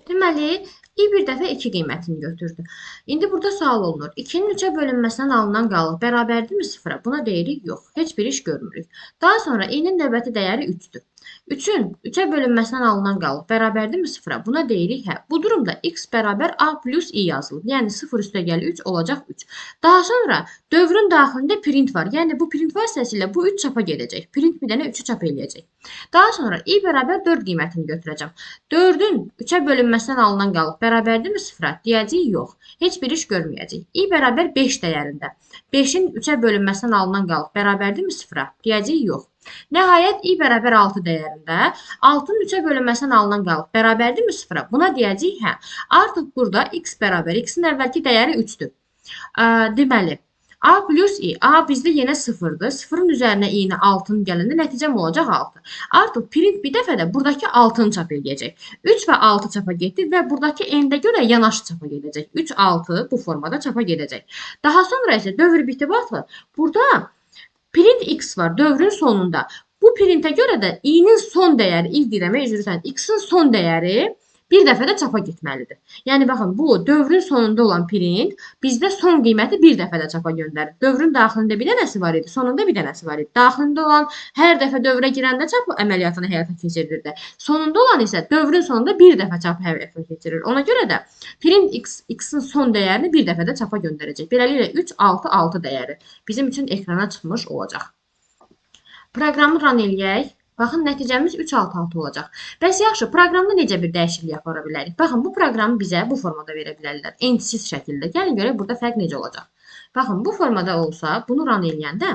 Deməli, i bir dəfə 2 qiymətini götürdü. İndi burada sual olunur. 2-nin 3-ə bölünməsindən alınan qalıq bərabərdirmi 0-a? Buna deyirik yox. Heç bir iş görmürük. Daha sonra i-nin növbəti dəyəri 3-dür. 3-ün 3-ə bölünməsindən alınan qalıq bərabərdirmi 0-a? Buna deyirik hə. Bu durumda x bərabər a plus i yazılır. Yəni 0 üstə gəl 3 olacaq 3. Daha sonra dövrün daxilində print var. Yəni bu print vasitəsilə bu 3 çapa gedəcək. Print bir dənə 3-ü çap eləyəcək. Daha sonra i bərabər 4 qiymətini götürəcəm. 4-ün 3-ə bölünməsindən alınan qalıq bərabərdirmi 0-a? Deyəcəyik yox. Heç bir iş görməyəcək. İ bərabər 5 dəyərində. 5-in 3-ə bölünməsindən alınan qalıq bərabərdirmi 0-a? Deyəcəyik yox. Nəhayət i bərabər 6 dəyərində 6-nın 3-ə bölünməsindən alınan qalıq bərabərdirmi 0-a? Buna deyəcəyik hə. Artıq burada x bərabər x-in əvvəlki dəyəri 3-dür. Deməli, a plus i. A bizdə yenə 0-dır. 0-ın üzərinə i-ni 6-nın gələndə nəticəm olacaq 6. Artıq print bir dəfə də buradakı 6-nı çap eləyəcək. 3 və 6 çapa getdi və buradakı n-də görə yanaşı çapa gedəcək. 3, 6 bu formada çapa gedəcək. Daha sonra isə dövr bitib axı. Burada print x var dövrün sonunda. Bu printə görə də i-nin son dəyəri, i deyirəm, üzr istəyirəm, x-in son dəyəri bir dəfə də çapa getməlidir. Yəni baxın, bu dövrün sonunda olan print bizdə son qiyməti bir dəfə də çapa göndərir. Dövrün daxilində bir dənəsi var idi, sonunda bir dənəsi var idi. Daxilində olan hər dəfə dövrə girəndə çap əməliyyatını həyata keçirirdi. Sonunda olan isə dövrün sonunda bir dəfə çap həyata keçirir. Ona görə də print x, x-in son dəyərini bir dəfə də çapa göndərəcək. Beləliklə 3, 6, 6 dəyəri bizim üçün ekrana çıxmış olacaq. Proqramı run eləyək. Baxın, nəticəmiz 3, 6, 6 olacaq. Bəs yaxşı, proqramda necə bir dəyişiklik apara bilərik? Baxın, bu proqramı bizə bu formada verə bilərlər. Ensiz şəkildə. Gəlin görək, burada fərq necə olacaq? Baxın, bu formada olsa, bunu run eləyəndə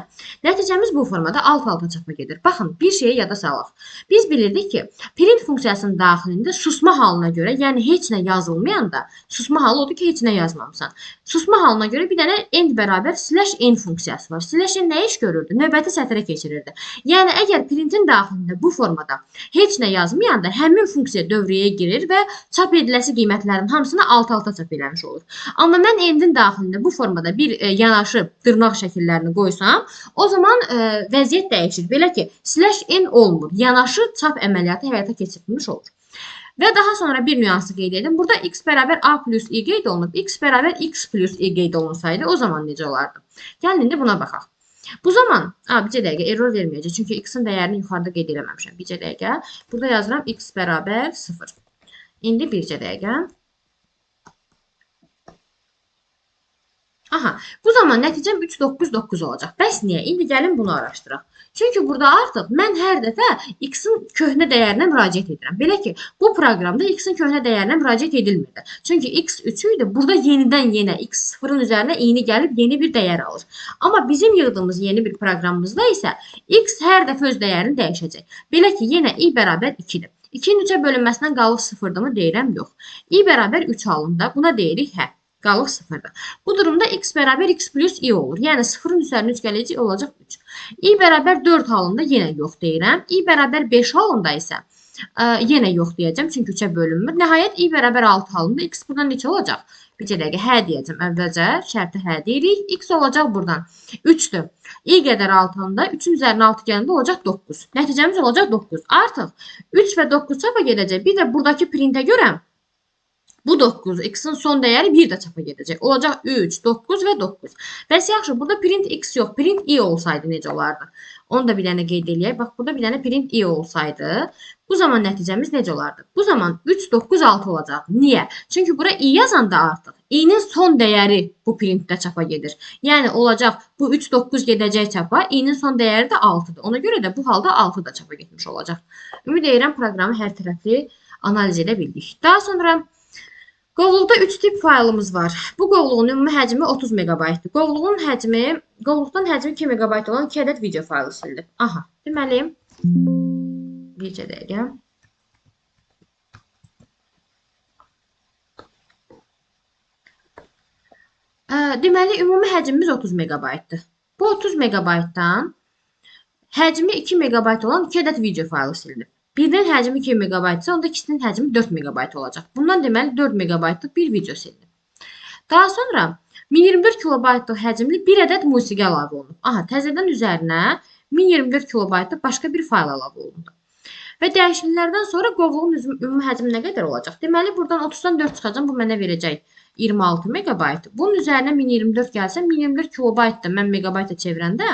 nəticəmiz bu formada alt-alta çapa gedir. Baxın, bir şeyi yada salaq. Biz bilirdik ki, print funksiyasının daxilində susma halına görə, yəni heç nə yazılmayanda, susma halı odur ki, heç nə yazmamısan. Susma halına görə bir dənə end bərabər slash n funksiyası var. Slash n nə iş görürdü? Növbəti sətrə keçirirdi. Yəni, əgər printin daxilində bu formada heç nə yazmayanda, həmin funksiya dövrəyə girir və çap ediləsi qiymətlərin hamısını alt-alta çap eləmiş olur. Amma mən endin daxilində bu formada bir yanaşı dırnaq şəkillərini qoysam, o zaman vəziyyət dəyişir. Belə ki, slash n olmur. Yanaşı çap əməliyyatı həyata keçirilmiş olur. Və daha sonra bir nüansı qeyd edim. Burada x bərabər a plus i qeyd olunub. X bərabər x plus i qeyd olunsaydı, o zaman necə olardı? Gəlin indi buna baxaq. Bu zaman, bircə dəqiqə error verməyəcək. Çünki x-in dəyərini yuxarıda qeyd eləməmişəm. Bircə dəqiqə. Burada yazıram x bərabər 0. İndi bircə dəqiqə. Aha, bu zaman nəticəm 3, 9, 9 olacaq. Bəs niyə? İndi gəlin bunu araşdıraq. Çünki burada artıq mən hər dəfə x-in köhnə dəyərinə müraciət edirəm. Belə ki, bu proqramda x-in köhnə dəyərinə müraciət edilmirdi. Çünki x 3 idi, burada yenidən yenə x 0-ın üzərinə eyni gəlib yeni bir dəyər alır. Amma bizim yığdığımız yeni bir proqramımızda isə x hər dəfə öz dəyərini dəyişəcək. Belə ki, yenə i bərabər 2-dir. 2-nin 3-ə bölünməsindən qalıq 0-dırmı deyirəm, yox. İ bərabər 3 halında buna deyirik hə. Qalıq 0-dır. Bu durumda x bərabər x plus i olur. Yəni 0-ın üzərinə 3 gələcək, olacaq 3. İ bərabər 4 halında yenə yox deyirəm. İ bərabər 5 halında isə yenə yox deyəcəm, çünki 3-ə bölünmür. Nəhayət i bərabər 6 halında x buradan neçə olacaq? Bircə dəqiqə hə deyəcəm. Əvvəlcə şərti hə deyirik. X olacaq buradan 3-dür. İ qədər 6 halında 3-ün üzərinə 6 gələndə olacaq 9. Nəticəmiz olacaq 9. Artıq 3 və 9 çapa gedəcək. Bir də buradakı printə görə bu 9, x-in son dəyəri bir də çapa gedəcək. Olacaq 3, 9 və 9. Bəs yaxşı, burada print x yox, print i olsaydı necə olardı? Onu da bir dənə qeyd eləyək. Bax, burada bir dənə print i olsaydı, bu zaman nəticəmiz necə olardı? Bu zaman 3, 9, 6 olacaqdı. Niyə? Çünki bura i yazanda artıq i-nin son dəyəri bu printdə çapa gedir. Yəni, olacaq bu 3, 9 gedəcək çapa, i-nin son dəyəri də 6-dır. Ona görə də bu halda 6 da çapa getmiş olacaq. Ümid edirəm, proqramı hər tərəfli analiz edə bildik. Daha sonra Qovluqda 3 tip faylımız var. Bu qovluğun ümumi həcmi 30 megabaytdır. Qovluqdan həcmi 2 megabayt olan 2 ədəd video faylı silinib. Aha, deməli, bircə dəqiqə. Deməli, ümumi həcmimiz 30 megabaytdır. Bu 30 megabaytdan həcmi 2 megabayt olan 2 ədəd video faylı silinib. Birinin həcmi 2 megabaytsa, onda ikisinin həcmi 4 megabayt olacaq. Bundan deməli 4 megabaytlıq bir video silinib. Daha sonra 1024 kilobaytlıq həcmli bir ədəd musiqi əlavə olunub. Aha, təzədən üzərinə 1024 kilobaytlıq başqa bir fayl əlavə olundu. Və dəyişikliklərdən sonra qovluğun ümumi həcmi nə qədər olacaq? Deməli, buradan 30-dan 4 çıxacam, bu mənə verəcək 26 megabayt. Bunun üzərinə 1024 gəlsə, 1024 kilobayt da mən megabayta çevirəndə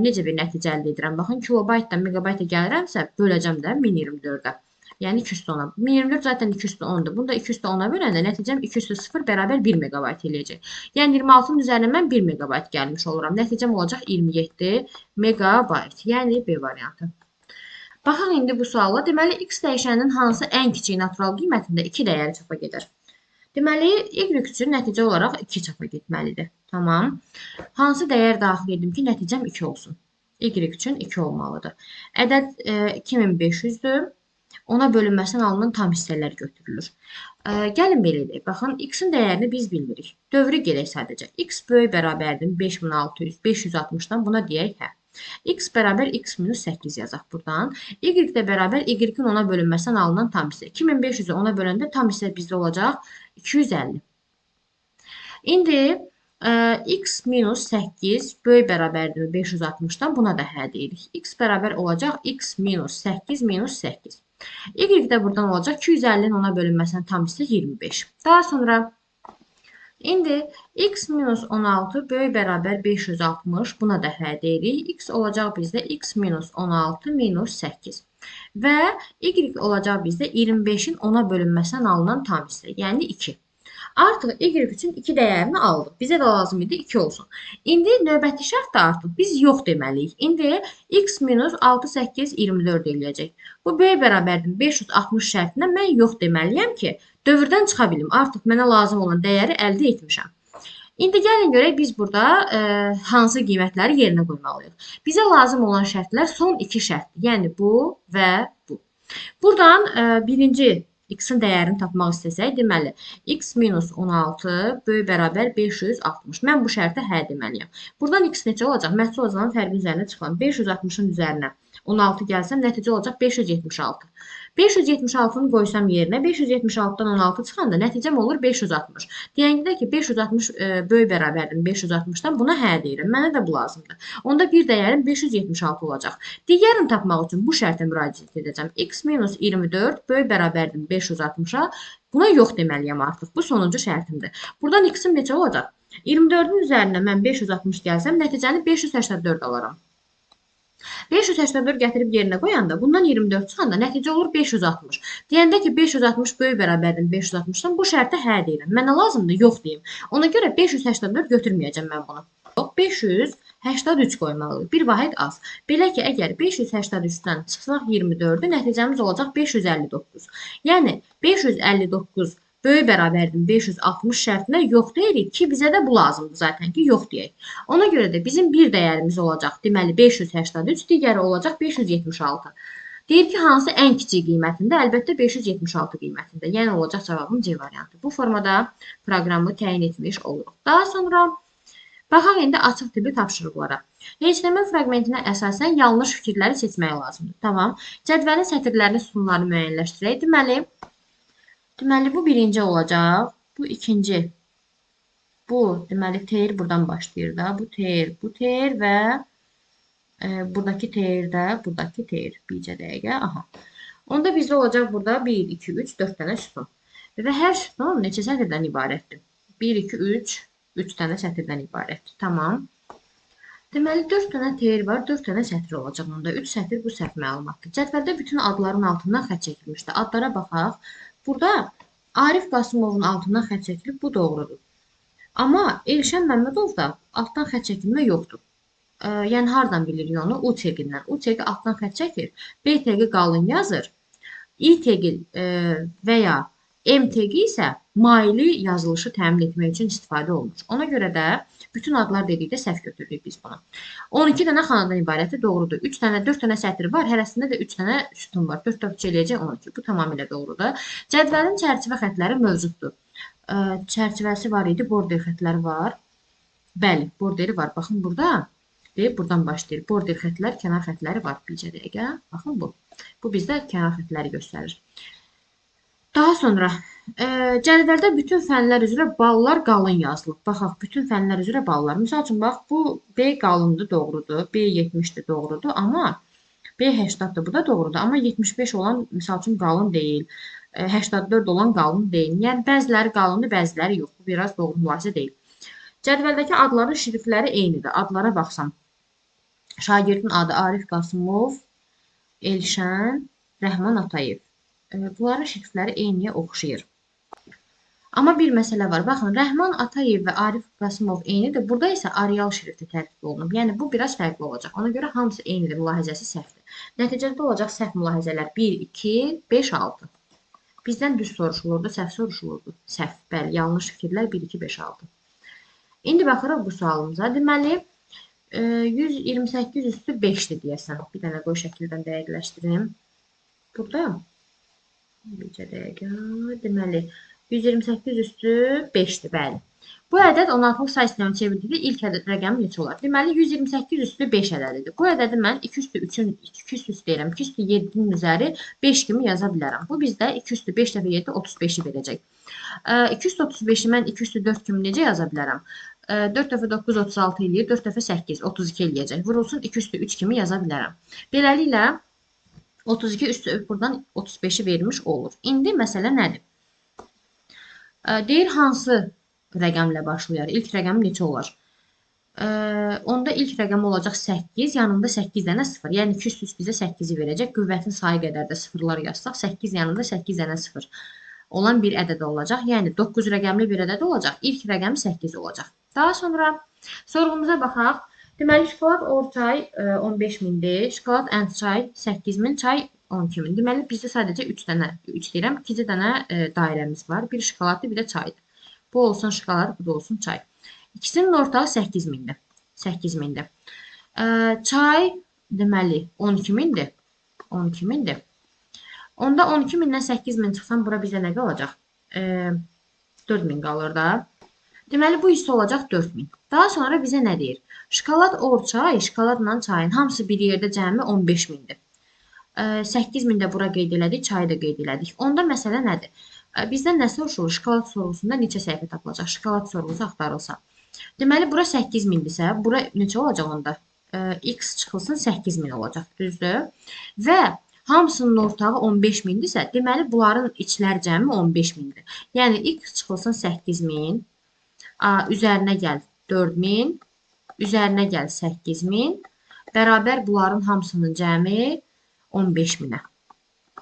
necə bir nəticə əldə edirəm? Baxın, kilobaytdan megabayta gəlirəmsə, böləcəm də 1024-ə. Yəni 210-a. 1024 zaten 210-dur. Bunu da 210-a böləndə nəticəm 200 bərabər 1 megabayt eləyəcək. Yəni 26-nın üzərinə mən 1 megabayt gəlmiş oluram. Nəticəm olacaq 27 megabayt. Yəni B variantı. Baxaq indi bu suala. Deməli, x dəyişəninin hansı ən kiçik natural qiymətində 2 dəyəri çapa gedər? Deməli, y üçün nəticə olaraq 2 çapa getməlidir. Tamam. Hansı dəyər daxil edim ki, nəticəm 2 olsun? Y üçün 2 olmalıdır. Ədəd 2500-dür. Ona bölünməsindən alınan tam hissələr götürülür. Gəlin belə edək. Baxın, x-in dəyərini biz bilmirik. Dövrü gedək sadəcə. X böyük bərabərdir 5600, 560-dan buna deyək hə. X bərabər x minus 8 yazaq buradan. Y də bərabər y-in ona bölünməsindən alınan tam hissə. 2500-ü ona böləndə tam hissə bizdə olacaq 250. İndi x minus 8 böyük bərabərdir 560-dan buna da hə deyirik. X bərabər olacaq x minus 8 minus 8. Y də buradan olacaq 250-nin ona bölünməsindən tam hissə 25. Daha sonra İndi x minus 16 böyük bərabər 560, buna da hə deyirik. X olacaq bizdə x minus 16 minus 8. Və y olacaq bizdə 25-in 10-a bölünməsindən alınan tam hissə, yəni 2. Artıq y üçün 2 dəyərini aldıq. Bizə də lazım idi 2 olsun. İndi növbəti şərt də artıq biz yox deməliyik. İndi x minus 6, 8, 24 eləyəcək. Bu böyük bərabərdir 560 şərtinə mən yox deməliyəm ki, dövrdən çıxa bilim. Artıq mənə lazım olan dəyəri əldə etmişəm. İndi gəlin görək biz burada hansı qiymətləri yerinə qoymalıyıq. Bizə lazım olan şərtlər son 2 şərtdir. Yəni bu və bu. Buradan birinci x-in dəyərini tapmaq istəsək, deməli, x minus 16 böyük bərabər 560. Mən bu şərtə hə deməliyəm. Buradan x neçə olacaq? Məhsul azalan fərqin üzərinə çıxalım. 560-ın üzərinə 16 gəlsəm, nəticə olacaq 576. 576-nı qoysam yerinə, 576-dan 16 çıxanda nəticəm olur 560. Deyəndə ki, 560 böyük bərabərdir 560-dan, buna hə deyirəm. Mənə də bu lazımdır. Onda bir dəyərim 576 olacaq. Digərini tapmaq üçün bu şərtə müraciət edəcəm. X minus 24 böyük bərabərdir 560-a. Buna yox deməliyəm artıq. Bu sonuncu şərtimdir. Buradan x-im neçə olacaq? 24-ün üzərinə mən 560 gəlsəm, nəticəni 584 alaram. 584 gətirib yerinə qoyanda, bundan 24 çıxanda nəticə olur 560. Deyəndə ki, 560 böyük bərabərdir 560-dan, bu şərtə hə deyirəm. Mənə lazımdır, yox deyim. Ona görə 584 götürməyəcəm mən bunu. 583 qoymalıyıq. Bir vahid az. Belə ki, əgər 583-dən çıxsaq 24-ü, nəticəmiz olacaq 559. Yəni, 559 böyük bərabərdir 560 şərtinə yox deyirik ki, bizə də bu lazımdır zaten ki, yox deyək. Ona görə də bizim bir dəyərimiz olacaq, deməli 583, digəri olacaq 576. Deyir ki, hansı ən kiçik qiymətində? Əlbəttə 576 qiymətində. Yəni olacaq cavabım C variantı. Bu formada proqramı təyin etmiş oluruq. Daha sonra baxaq indi açıq tipli tapşırıqlara. HTML fraqmentinə əsasən yanlış fikirləri seçmək lazımdır. Tamam. Cədvəlin sətirlərini, sütunlarını müəyyənləşdirək. Deməli, bu birinci olacaq, bu ikinci, bu, deməli, TR buradan başlayır da, bu TR, bu TR və buradakı TR də, buradakı TR, bircə dəqiqə, aha. Onda bizdə olacaq burada 1, 2, 3, 4 dənə sütun və hər sütun neçə sətirdən ibarətdir? 1, 2, 3, 3 dənə sətirdən ibarətdir, tamam. Deməli, 4 dənə TR var, 4 dənə sətir olacaq onda, 3 sətir bu səhv məlumatdır. Cədvəldə bütün adların altından xətt çəkilmişdir, adlara baxaq. Burada Arif Qasımovun altından xətt çəkilib, bu doğrudur. Amma Elşən Məmmədovda altdan xətt çəkilmə yoxdur. Yəni, hardan bilirik onu? U teqindən. U teqi altdan xətt çəkir, B teqi qalın yazır, İ teqi və ya M teqi isə maili yazılışı təmin etmək üçün istifadə olunur. Ona görə də bütün adlar dedikdə səhv götürdük biz bunu. 12 dənə xanadan ibarətdir, doğrudur. 3 dənə, 4 dənə sətr var, hərəsində də 3 dənə sütun var. 4 dəfə 3 eləyəcək 12. Bu tamamilə doğrudur. Cədvəlin çərçivə xətləri mövcuddur. Çərçivəsi var idi, border xətləri var. Bəli, borderi var. Baxın burada. Deyib, buradan başlayır. Border xətlər, kənar xətləri var. Bircə dəqiqə. Baxın bu. Bu bizdə kənar xətləri göstərir. Daha sonra cədvəldə bütün fənlər üzrə ballar qalın yazılıb. Baxaq, bütün fənlər üzrə ballar. Misal üçün, bax, bu B qalındır, doğrudur. B 70-dir, doğrudur. Amma B 80-dir, bu da doğrudur. Amma 75 olan, misal üçün, qalın deyil. 84 olan qalın deyil. Yəni, bəziləri qalındır, bəziləri yox. Bu biraz doğru mülahisə deyil. Cədvəldəki adların şriftləri eynidir. Adlara baxsam. Şagirdin adı Arif Qasımov, Elşən, Rəhman Atayev. Bunların şriftləri eyniyə oxşayır. Amma bir məsələ var. Baxın, Rəhman Atayev və Arif Qasımov eynidir. Burada isə Arial şrifti tərtib olunub. Yəni, bu biraz fərqli olacaq. Ona görə hamısı eynidir, mülahizəsi səhvdir. Nəticədə olacaq səhv mülahizələr 1, 2, 5, 6. Bizdən düz soruşulurdu, səhv soruşulurdu. Səhv, bəli, yanlış fikirlər 1, 2, 5, 6. İndi baxırıq bu sualımıza. Deməli, 128 üstü 5-dir deyəsən. Bir dənə qoy şəkildən dəqiqləşdirim. Burada bircə dəqiqə. Deməli, 128 üstü 5-dir, bəli. Bu ədəd 16-lıq say sistemi çevrildikdə ilk ədəd rəqəmi neçə olar? Deməli, 128 üstü 5 ədədidir. Bu ədədi mən 2 üstü 3-ün, 2 üstü 3 deyirəm, 2 üstü 7-nin üzəri 5 kimi yaza bilərəm. Bu bizdə 2 üstü 5 dəfə 7, 35-i verəcək. 2 üstü 35-i mən 2 üstü 4 kimi necə yaza bilərəm? 4 dəfə 9, 36 eləyir, 4 dəfə 8, 32 eləyəcək. Vurulsun 2 üstü 3 kimi yaza bilərəm. Beləliklə, 32 üstü buradan 35-i vermiş olur. İndi məsələ nədir? Deyir, hansı rəqəmlə başlayar? İlk rəqəmi neçə olar? Onda ilk rəqəm olacaq 8, yanında 8 dənə 0. Yəni, 2 üstü 3 bizə 8-i verəcək. Qüvvətin sayı qədər də sıfırlar yazsaq, 8 yanında 8 dənə 0 olan bir ədəd olacaq. Yəni, 9 rəqəmli bir ədəd olacaq. İlk rəqəmi 8 olacaq. Daha sonra sorğumuza baxaq. Deməli, şokolad orçay 15.000-dir, şokolad ənd çay 8.000, çay 12.000. Deməli, bizdə sadəcə 3 dənə, 3 deyirəm, 2 dənə dairəmiz var. Bir şokoladdır, bir də çaydır. Bu olsun şokolad, bu da olsun çay. İkisinin ortağı 8.000-dir. 8.000-dir. Çay, deməli, 12.000-dir. 12.000-dir. Onda 12.000-dən 8.000 çıxsam, bura bizə nə qalacaq? 4.000 qalır da. Deməli, bu hissə olacaq 4.000. Daha sonra bizə nə deyir? Şokolad orçay, şokoladla çayın hamısı bir yerdə cəmi 15.000-dir. 8.000 də bura qeyd elədik, çayı da qeyd elədik. Onda məsələ nədir? Bizdən nə soruşulur? Şokolad sorğusunda neçə səhifə tapılacaq? Şokolad sorğusu axtarılsa. Deməli, bura 8.000-dirsə, bura neçə olacaq onda? X çıxılsın 8.000 olacaq, düzdür? Və hamısının ortağı 15.000-dirsə, deməli, bunların içlər cəmi 15.000-dir. Yəni, X çıxılsın 8.000, üzərinə gəl 4.000, üzərinə gəl 8.000, bərabər bunların hamısının cəmi 15.000-ə.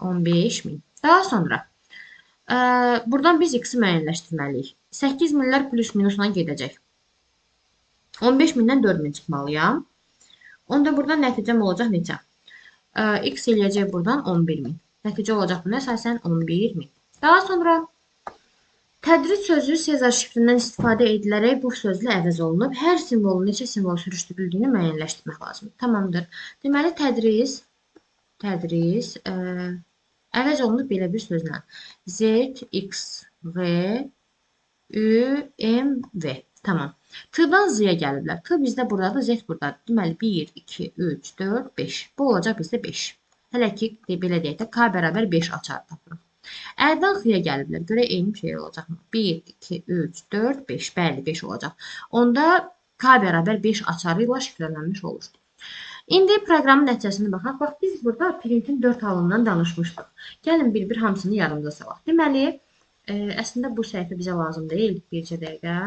15.000. Daha sonra, buradan biz X-i müəyyənləşdirməliyik. 8.000-lər plus minusla gedəcək. 15.000-dən 4.000 çıxmalıyam. Onda buradan nəticəm olacaq neçə? X eləyəcək buradan 11.000. Nəticə olacaq buna əsasən 11.000. Daha sonra tədris sözü Sezar şifrindən istifadə edilərək bu sözlə əvəz olunub. Hər simvolun neçə simvol sürüşdürüldüyünü müəyyənləşdirmək lazımdır. Tamamdır. Deməli, tədris əvəz olunub belə bir sözlə. Z, X, V, Ü, M, V. Tamam. T-dan Z-yə gəliblər. T bizdə buradadır, Z buradadır. Deməli, 1, 2, 3, 4, 5. Bu olacaq bizdə 5. Hələ ki, belə deyək də, K bərabər 5 açar tapırıq. Ə-dən X-yə gəliblər. Görək, eyni şey olacaqmı? 1, 2, 3, 4, 5. Bəli, 5 olacaq. Onda K bərabər 5 açarı ilə şifrələnmiş olur. İndi proqramın nəticəsini baxaq. Bax, biz burada printin 4 halından danışmışdıq. Gəlin, bir-bir hamısını yadımıza salaq. Deməli, əslində bu səhifə bizə lazım deyil. Bircə dəqiqə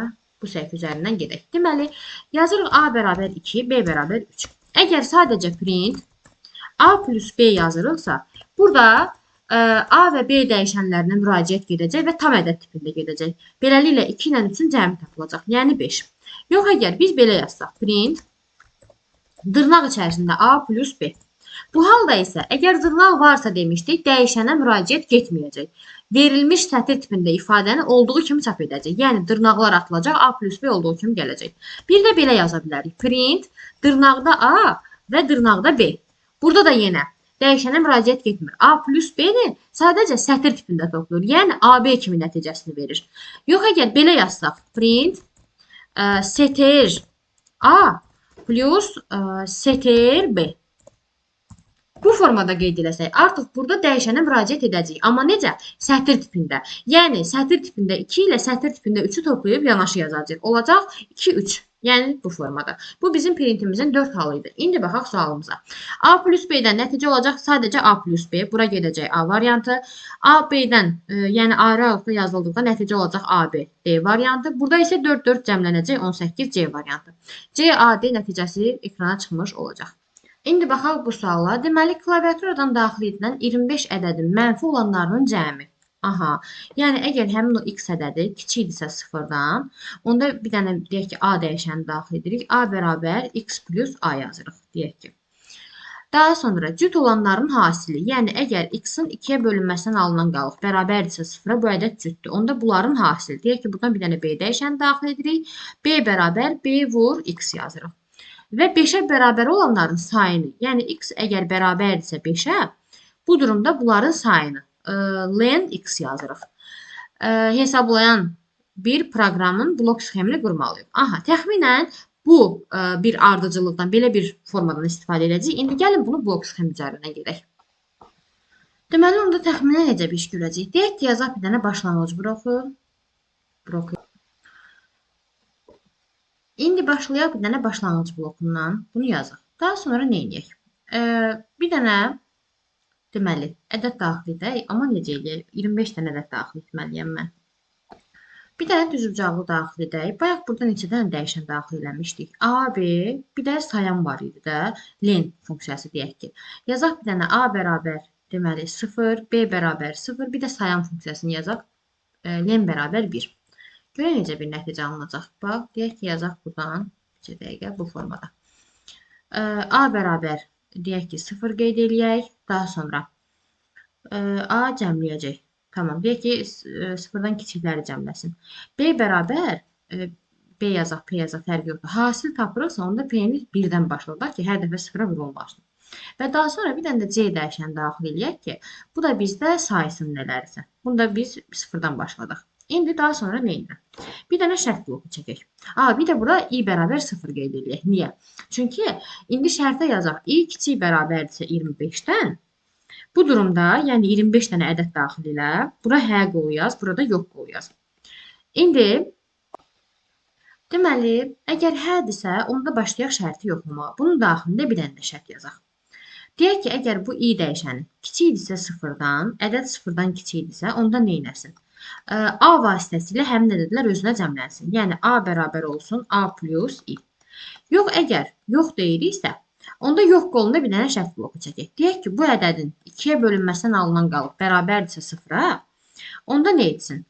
bu səhifə üzərindən gedək. Deməli, yazırıq A bərabər 2, B bərabər 3. Əgər sadəcə print A plus B yazırıqsa, burada A və B dəyişənlərinə müraciət gedəcək və tam ədəd tipində gedəcək. Beləliklə, 2 ilə 3-ün cəmi tapılacaq, yəni 5. Yox, əgər biz belə yazsaq, print dırnaq içərisində A plus B. Bu halda isə, əgər dırnaq varsa demişdik, dəyişənə müraciət getməyəcək. Verilmiş sətir tipində ifadəni olduğu kimi çap edəcək. Yəni, dırnaqlar atılacaq, A plus B olduğu kimi gələcək. Bir də belə yaza bilərik. Print, dırnaqda A və dırnaqda B. Burada da yenə dəyişənə müraciət getmir. A plus B-ni sadəcə sətir tipində toplayır. Yəni, AB kimi nəticəsini verir. Yox, əgər belə yazsaq, print, str A plus str B. Bu formada qeyd eləsək, artıq burada dəyişənə müraciət edəcəyik. Amma necə? Sətir tipində. Yəni, sətir tipində 2 ilə sətir tipində 3-ü toplayıb yanaşı yazacaq. Olacaq 2, 3. Yəni, bu formada. Bu, bizim printimizin 4 halı idi. İndi baxaq sualımıza. A plus B-dən nəticə olacaq sadəcə A plus B. Bura gedəcək A variantı. A, B-dən, yəni ayrı-ayrılıqda yazıldıqda nəticə olacaq A, B, D variantı. Burada isə 4, 4 cəmlənəcək 18 C variantı. C, A, D nəticəsi ekrana çıxmış olacaq. İndi baxaq bu suala. Deməli, klaviaturadan daxil edilən 25 ədədin mənfi olanlarının cəmi. Aha, yəni əgər həmin o x ədədi kiçikdirsə sıfırdan, onda bir dənə deyək ki, A dəyişəni daxil edirik. A bərabər x plus A yazırıq, deyək ki. Daha sonra cüt olanların hasili, yəni əgər x-in 2-yə bölünməsindən alınan qalıq bərabərdirsə sıfıra, bu ədəd cütdür. Onda bunların hasili, deyək ki, buradan bir dənə B dəyişəni daxil edirik. B bərabər B vur x yazırıq. Və 5-ə bərabər olanların sayını, yəni x əgər bərabərdirsə 5-ə, bu durumda bunların sayını len x yazırıq. Hesablayan bir proqramın blok sxemini qurmalıyıq. Aha, təxminən bu bir ardıcıllıqdan, belə bir formadan istifadə edəcəyik. İndi gəlin bunu blok sxemi üzərindən gedək. Deməli, onda təxminən necə bir iş görəcəyik? Deyək ki, yazaq bir dənə başlanğıc bloku. İndi başlayaq bir dənə başlanğıc blokundan. Bunu yazaq. Daha sonra nə edək? Bir dənə, deməli, ədəd daxil edək. Amma necə eləyək? 25 dənə ədəd daxil etməliyəm mən. Bir dənə düzbucaqlı daxil edək. Bayaq burada neçə dənə dəyişən daxil eləmişdik? A, B, bir də sayan var idi də. Len funksiyası deyək ki. Yazaq bir dənə A bərabər, deməli, 0, B bərabər 0, bir də sayan funksiyasını yazaq. Len bərabər 1. Görək necə bir nəticə alınacaq. Bax, deyək ki, yazaq buradan neçə dəqiqə bu formada. A bərabər, deyək ki, 0 qeyd eləyək. Daha sonra A cəmləyəcək. Tamam, deyək ki, 0-dan kiçikləri cəmləsin. B bərabər, B yazaq, P yazaq, fərqi yoxdur. Hasil tapırıqsa, onda P-ni 1-dən başladaq ki, hər dəfə 0-a vurulmasın. Və daha sonra bir dənə də C dəyişəni daxil eləyək ki, bu da bizdə saysın nələrisə. Bunu da biz 0-dan başladıq. İndi daha sonra nə edirəm? Bir dənə şərt bloku çəkək. Bir də bura i bərabər 0 qeyd eləyək. Niyə? Çünki indi şərtə yazaq. I kiçik bərabərdirsə 25-dən, bu durumda, yəni 25 dənə ədəd daxil elə, bura hə qolu yaz, burada yox qolu yaz. İndi, deməli, əgər hədirsə, onda başlayaq şərti yoxlamağa. Bunun daxilində bir dənə də şərt yazaq. Deyək ki, əgər bu i dəyişəni kiçikdirsə 0-dan, ədəd 0-dan kiçikdirsə, onda nə eləsin? A vasitəsilə həmin ədədlər özünə cəmlənsin. Yəni, A bərabər olsun A plus I. Yox, əgər yox deyiriksə, onda yox qolunda bir dənə şərt bloku çəkək. Deyək ki, bu ədədin 2-yə bölünməsindən alınan qalıq bərabərdirsə 0-a, onda nə etsin?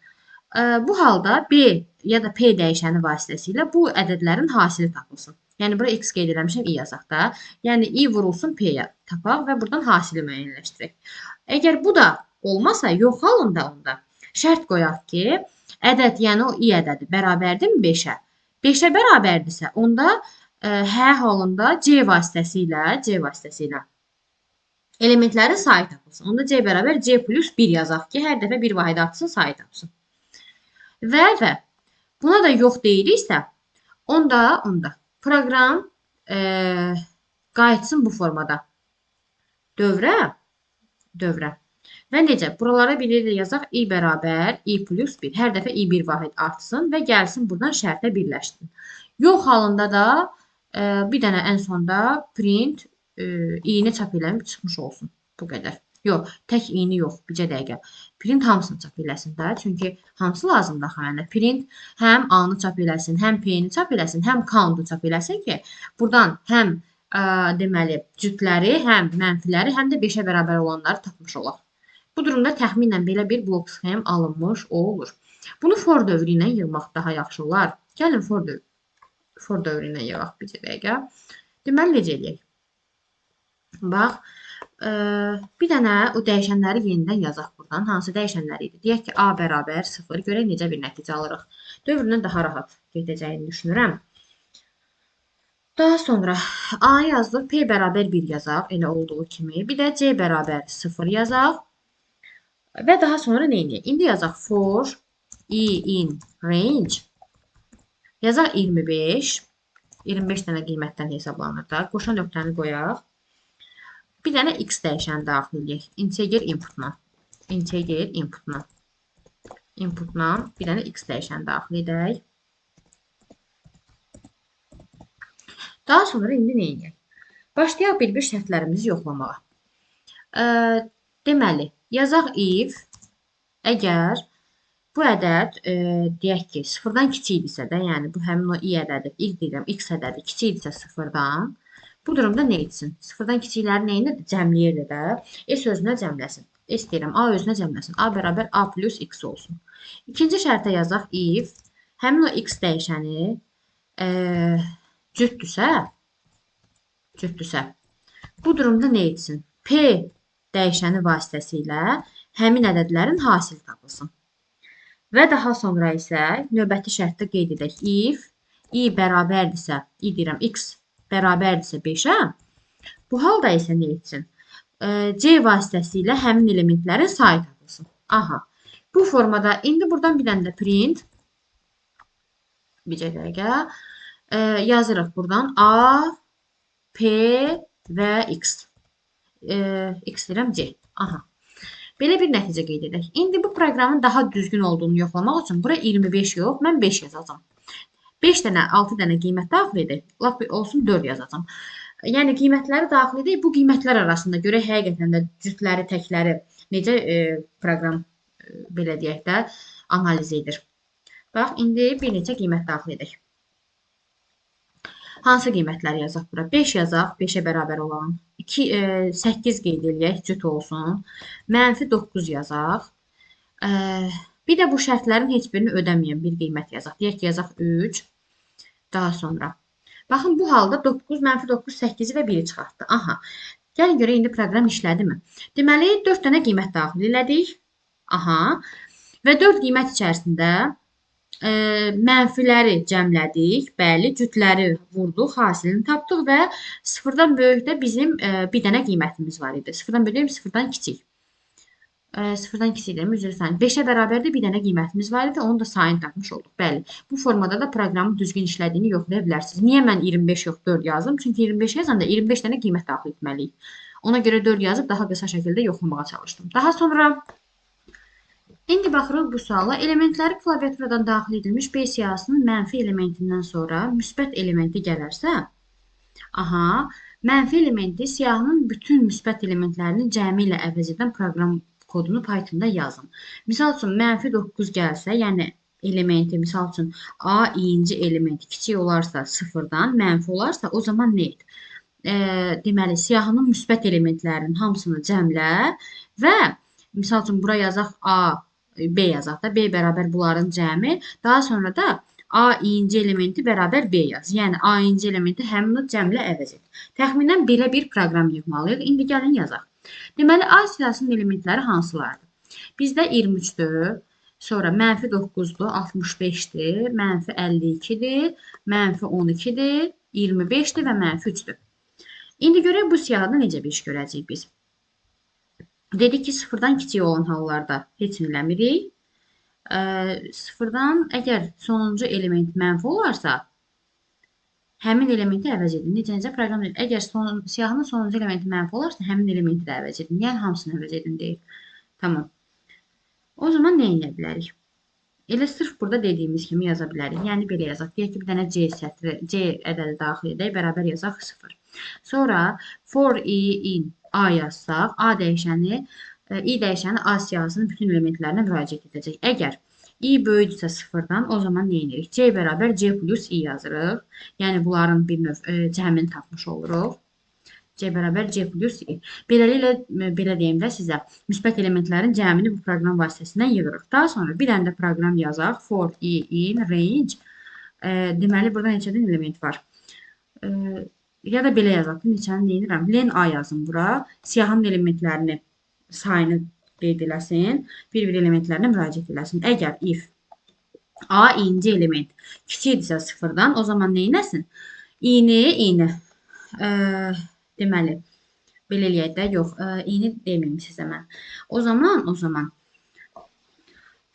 Bu halda B ya da P dəyişəni vasitəsilə bu ədədlərin hasili tapılsın. Yəni, bura X qeyd eləmişəm, I yazaq da. Yəni, I vurulsun P-yə tapaq və buradan hasili müəyyənləşdirək. Əgər bu da olmasa, yox halında onda şərt qoyaq ki, ədəd, yəni o i ədədi bərabərdirmi 5-ə? 5-ə bərabərdirsə, onda hə halında C vasitəsilə elementlərin sayı tapılsın. Onda C bərabər C plus 1 yazaq ki, hər dəfə bir vahid artsın, sayı tapsın. Və buna da yox deyiriksə, onda proqram qayıtsın bu formada. Dövrə. Və necə? Buralara bir də yazaq i bərabər i plus 1. Hər dəfə i bir vahid artsın və gəlsin buradan şərtə birləşsin. Yox halında da bir dənə ən sonda print i-ni çap eləmib çıxmış olsun. Bu qədər. Yox, tək i-ni yox, bircə dəqiqə. Print hamısını çap eləsin də. Çünki hamısı lazımdır axı mənə. Print həm A-nı çap eləsin, həm P-ni çap eləsin, həm count-u çap eləsin ki, buradan həm deməli cütləri, həm mənfiləri, həm də 5-ə bərabər olanları tapmış olaq. Bu durumda təxminən belə bir blok sxem alınmış olur. Bunu for dövrü ilə yığmaq daha yaxşı olar. Gəlin for dövrü ilə yığaq bir dəqiqə. Deməli, necə eləyək? Bax, Bir dənə o dəyişənləri yenidən yazaq buradan. Hansı dəyişənlər idi? Deyək ki, A bərabər 0. Görək necə bir nəticə alırıq. Dövründən daha rahat gedəcəyini düşünürəm. Daha sonra A yazdıq, P bərabər 1 yazaq, elə olduğu kimi. Bir də C bərabər 0 yazaq. Və daha sonra nə edək? İndi yazaq for i in range. Yazaq 25. 25 dənə qiymətdən hesablanır da. Qoşa nöqtəni qoyaq. Bir dənə x dəyişəni daxil edək. Integer inputla. Integer inputla. Inputla bir dənə x dəyişəni daxil edək. Daha sonra indi nə edək? Başlayaq bir-bir şərtlərimizi yoxlamağa. Deməli, yazaq if, əgər bu ədəd, deyək ki, sıfırdan kiçikdirsə də, yəni bu həmin o i ədədi, i deyirəm, x ədədi kiçikdirsə sıfırdan, bu durumda nə etsin? Sıfırdan kiçikləri nə edir? Cəmləyir də. S özünə cəmləsin. S deyirəm, A özünə cəmləsin. A bərabər A plus X olsun. İkinci şərtə yazaq if, həmin o X dəyişəni cütdürsə, bu durumda nə etsin? P dəyişəni vasitəsilə həmin ədədlərin hasili tapılsın. Və daha sonra isə növbəti şərtdə qeyd edək. If i bərabərdirsə, i deyirəm, x bərabərdirsə 5-ə, bu halda isə nə etsin? C vasitəsilə həmin elementlərin sayı tapılsın. Aha, bu formada indi buradan bir dənə də print, bircə dəqiqə, yazırıq buradan A, P və X. X deyirəm C. Aha. Belə bir nəticə qeyd edək. İndi bu proqramın daha düzgün olduğunu yoxlamaq üçün bura 25 yox, mən 5 yazacağam. 5 dənə, 6 dənə qiymət daxil edək. Lap olsun 4 yazacağam. Yəni qiymətləri daxil edək. Bu qiymətlər arasında görək həqiqətən də cütləri, təkləri necə proqram belə deyək də analiz edir. Bax, indi bir neçə qiymət daxil edək. Hansı qiymətləri yazaq bura? 5 yazaq, 5-ə bərabər olan. 8 qeyd eləyək, cüt olsun. Mənfi 9 yazaq. Bir də bu şərtlərin heç birini ödəməyən bir qiymət yazaq. Deyək ki, yazaq 3. Daha sonra. Baxın, bu halda 9, mənfi 9, 8-i və 1-i çıxartdı. Aha. Gəlin görək, indi proqram işlədimi? Deməli, 4 dənə qiymət daxil elədik. Aha. Və 4 qiymət içərisində mənfiləri cəmlədik, bəli, cütləri vurduq, hasilini tapdıq və sıfırdan böyük də bizim bir dənə qiymətimiz var idi. Sıfırdan böyük deyim, sıfırdan kiçik. Sıfırdan kiçik deyim, üzr istəyirəm. 5-ə bərabər də bir dənə qiymətimiz var idi, onu da sayını tapmış olduq. Bəli, bu formada da proqramın düzgün işlədiyini yoxlaya bilərsiniz. Niyə mən 25 yox 4 yazdım? Çünki 25 yazanda 25 dənə qiymət daxil etməliyik. Ona görə 4 yazıb daha qısa şəkildə yoxlamağa çalışdım. Daha sonra İndi baxırıq bu suala. Elementləri klaviaturadan daxil edilmiş B siyahısının mənfi elementindən sonra müsbət elementi gələrsə, aha, mənfi elementi siyahının bütün müsbət elementlərinin cəmi ilə əvəz edən proqram kodunu Pythonda yazın. Misal üçün, mənfi 9 gəlsə, yəni elementi, misal üçün, A i-inci elementi kiçik olarsa sıfırdan, mənfi olarsa, o zaman nə et? Deməli, siyahının müsbət elementlərinin hamısını cəmlə və misal üçün, bura yazaq A, B yazaq da, B bərabər bunların cəmi. Daha sonra da A i-inci elementi bərabər B yaz. Yəni, A i-inci elementi həmin o cəmlə əvəz et. Təxminən belə bir proqram yığmalıyıq. İndi gəlin yazaq. Deməli, A siyahısının elementləri hansılardır? Bizdə 23-dür, sonra mənfi 9-dur, 65-dir, mənfi 52-dir, mənfi 12-dir, 25-dir və mənfi 3-dür. İndi görək bu siyahıda necə bir iş görəcəyik biz. Dedik ki, sıfırdan kiçik olan hallarda heç nə eləmirik. Sıfırdan əgər sonuncu element mənfi olarsa, həmin elementi əvəz edin. Necə proqram deyir? Əgər siyahının sonuncu elementi mənfi olarsa, həmin elementi də əvəz edin. Yəni, hamısını əvəz edin deyir. Tamam. O zaman nə edə bilərik? Elə sırf burada dediyimiz kimi yaza bilərik. Yəni, belə yazaq. Deyək ki, bir dənə C sətri, C ədədi daxil edək, bərabər yazaq 0. Sonra for i in A yazsaq, A dəyişəni, i dəyişəni A siyahısının bütün elementlərinə müraciət edəcək. Əgər i böyükdürsə sıfırdan, o zaman nə edirik? C bərabər C plus i yazırıq. Yəni, bunların bir növ cəmini tapmış oluruq. C bərabər C plus i. Beləliklə, belə deyim də sizə, müsbət elementlərin cəmini bu proqram vasitəsindən yığırıq. Daha sonra bir dənə də proqram yazaq. For i in range. Deməli, burada neçədən element var? Ya da belə yazaq. Neçəni neyinirəm? Len A yazın bura. Siyahının elementlərini sayını qeyd eləsin. Bir-bir elementlərinə müraciət eləsin. Əgər if A i-nci element kiçikdirsə sıfırdan, o zaman neynəsin? İni. Deməli, belə eləyək də, yox, i-ni deməyim sizə mən. O zaman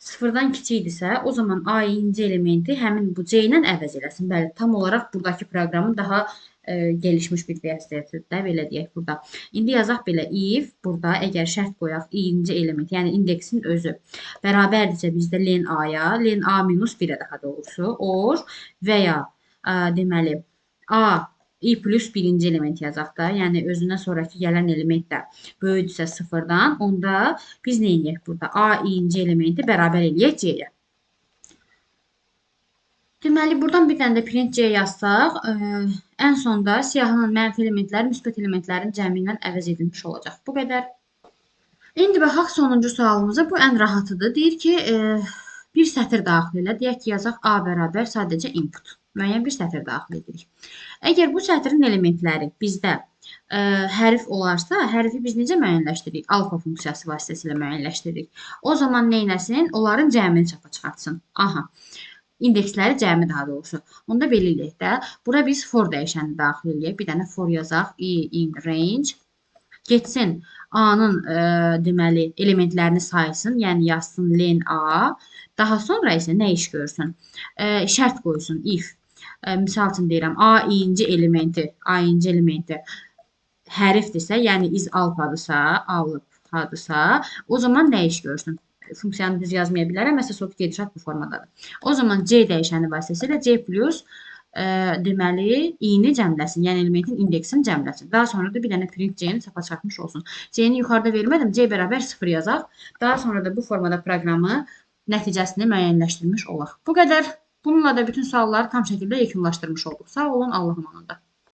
sıfırdan kiçikdirsə, o zaman A i-nci elementi həmin bu C ilə əvəz eləsin. Bəli, tam olaraq buradakı proqramın daha gelişmiş bir vəziyyətidir də, belə deyək burada. İndi yazaq belə if, burada əgər şərt qoyaq i-nci element, yəni indeksin özü bərabərdirsə bizdə len A-ya, len A minus 1-ə daha doğrusu, or və ya deməli A i plus birinci element yazaq da, yəni özündən sonraki gələn element də böyükdürsə sıfırdan, onda biz nə edək burada? A i-nci elementi bərabər eləyək C-yə. Deməli, buradan bir dənə də print C yazsaq, ən sonda siyahının mənfi elementləri müsbət elementlərin cəmi ilə əvəz edilmiş olacaq. Bu qədər. İndi baxaq sonuncu sualımıza. Bu ən rahatıdır. Deyir ki, bir sətir daxil elə. Deyək ki, yazaq A bərabər sadəcə input. Müəyyən bir sətir daxil edirik. Əgər bu sətirin elementləri bizdə hərf olarsa, hərfi biz necə müəyyənləşdiririk? Alfa funksiyası vasitəsilə müəyyənləşdiririk. O zaman neynəsin? Onların cəmini çapa çıxartsın. Aha. İndeksləri cəmi daha doğrusu. Onda belə eləyək də. Bura biz for dəyişəni daxil eləyək. Bir dənə for yazaq. I in range. Getsin A-nın deməli elementlərini saysın. Yəni yazsın len A. Daha sonra isə nə iş görsün? Şərt qoysun if. Misal üçün deyirəm A i-nci elementi, A i-nci elementi hərfdirsə, yəni is alfadırsa, alfadırsa, o zaman nə iş görsün? Funksiyanı düz yazmaya bilərəm. Əsas odur gedişat bu formadadır. O zaman C dəyişəni vasitəsilə C plus deməli i-ni cəmləsin. Yəni elementin indeksini cəmləsin. Daha sonra da bir dənə print C-ni çapa çıxartmış olsun. C-ni yuxarıda vermədim. C bərabər 0 yazaq. Daha sonra da bu formada proqramı nəticəsini müəyyənləşdirmiş olaq. Bu qədər. Bununla da bütün sualları tam şəkildə yekunlaşdırmış olduq. Sağ olun, Allahın amanında.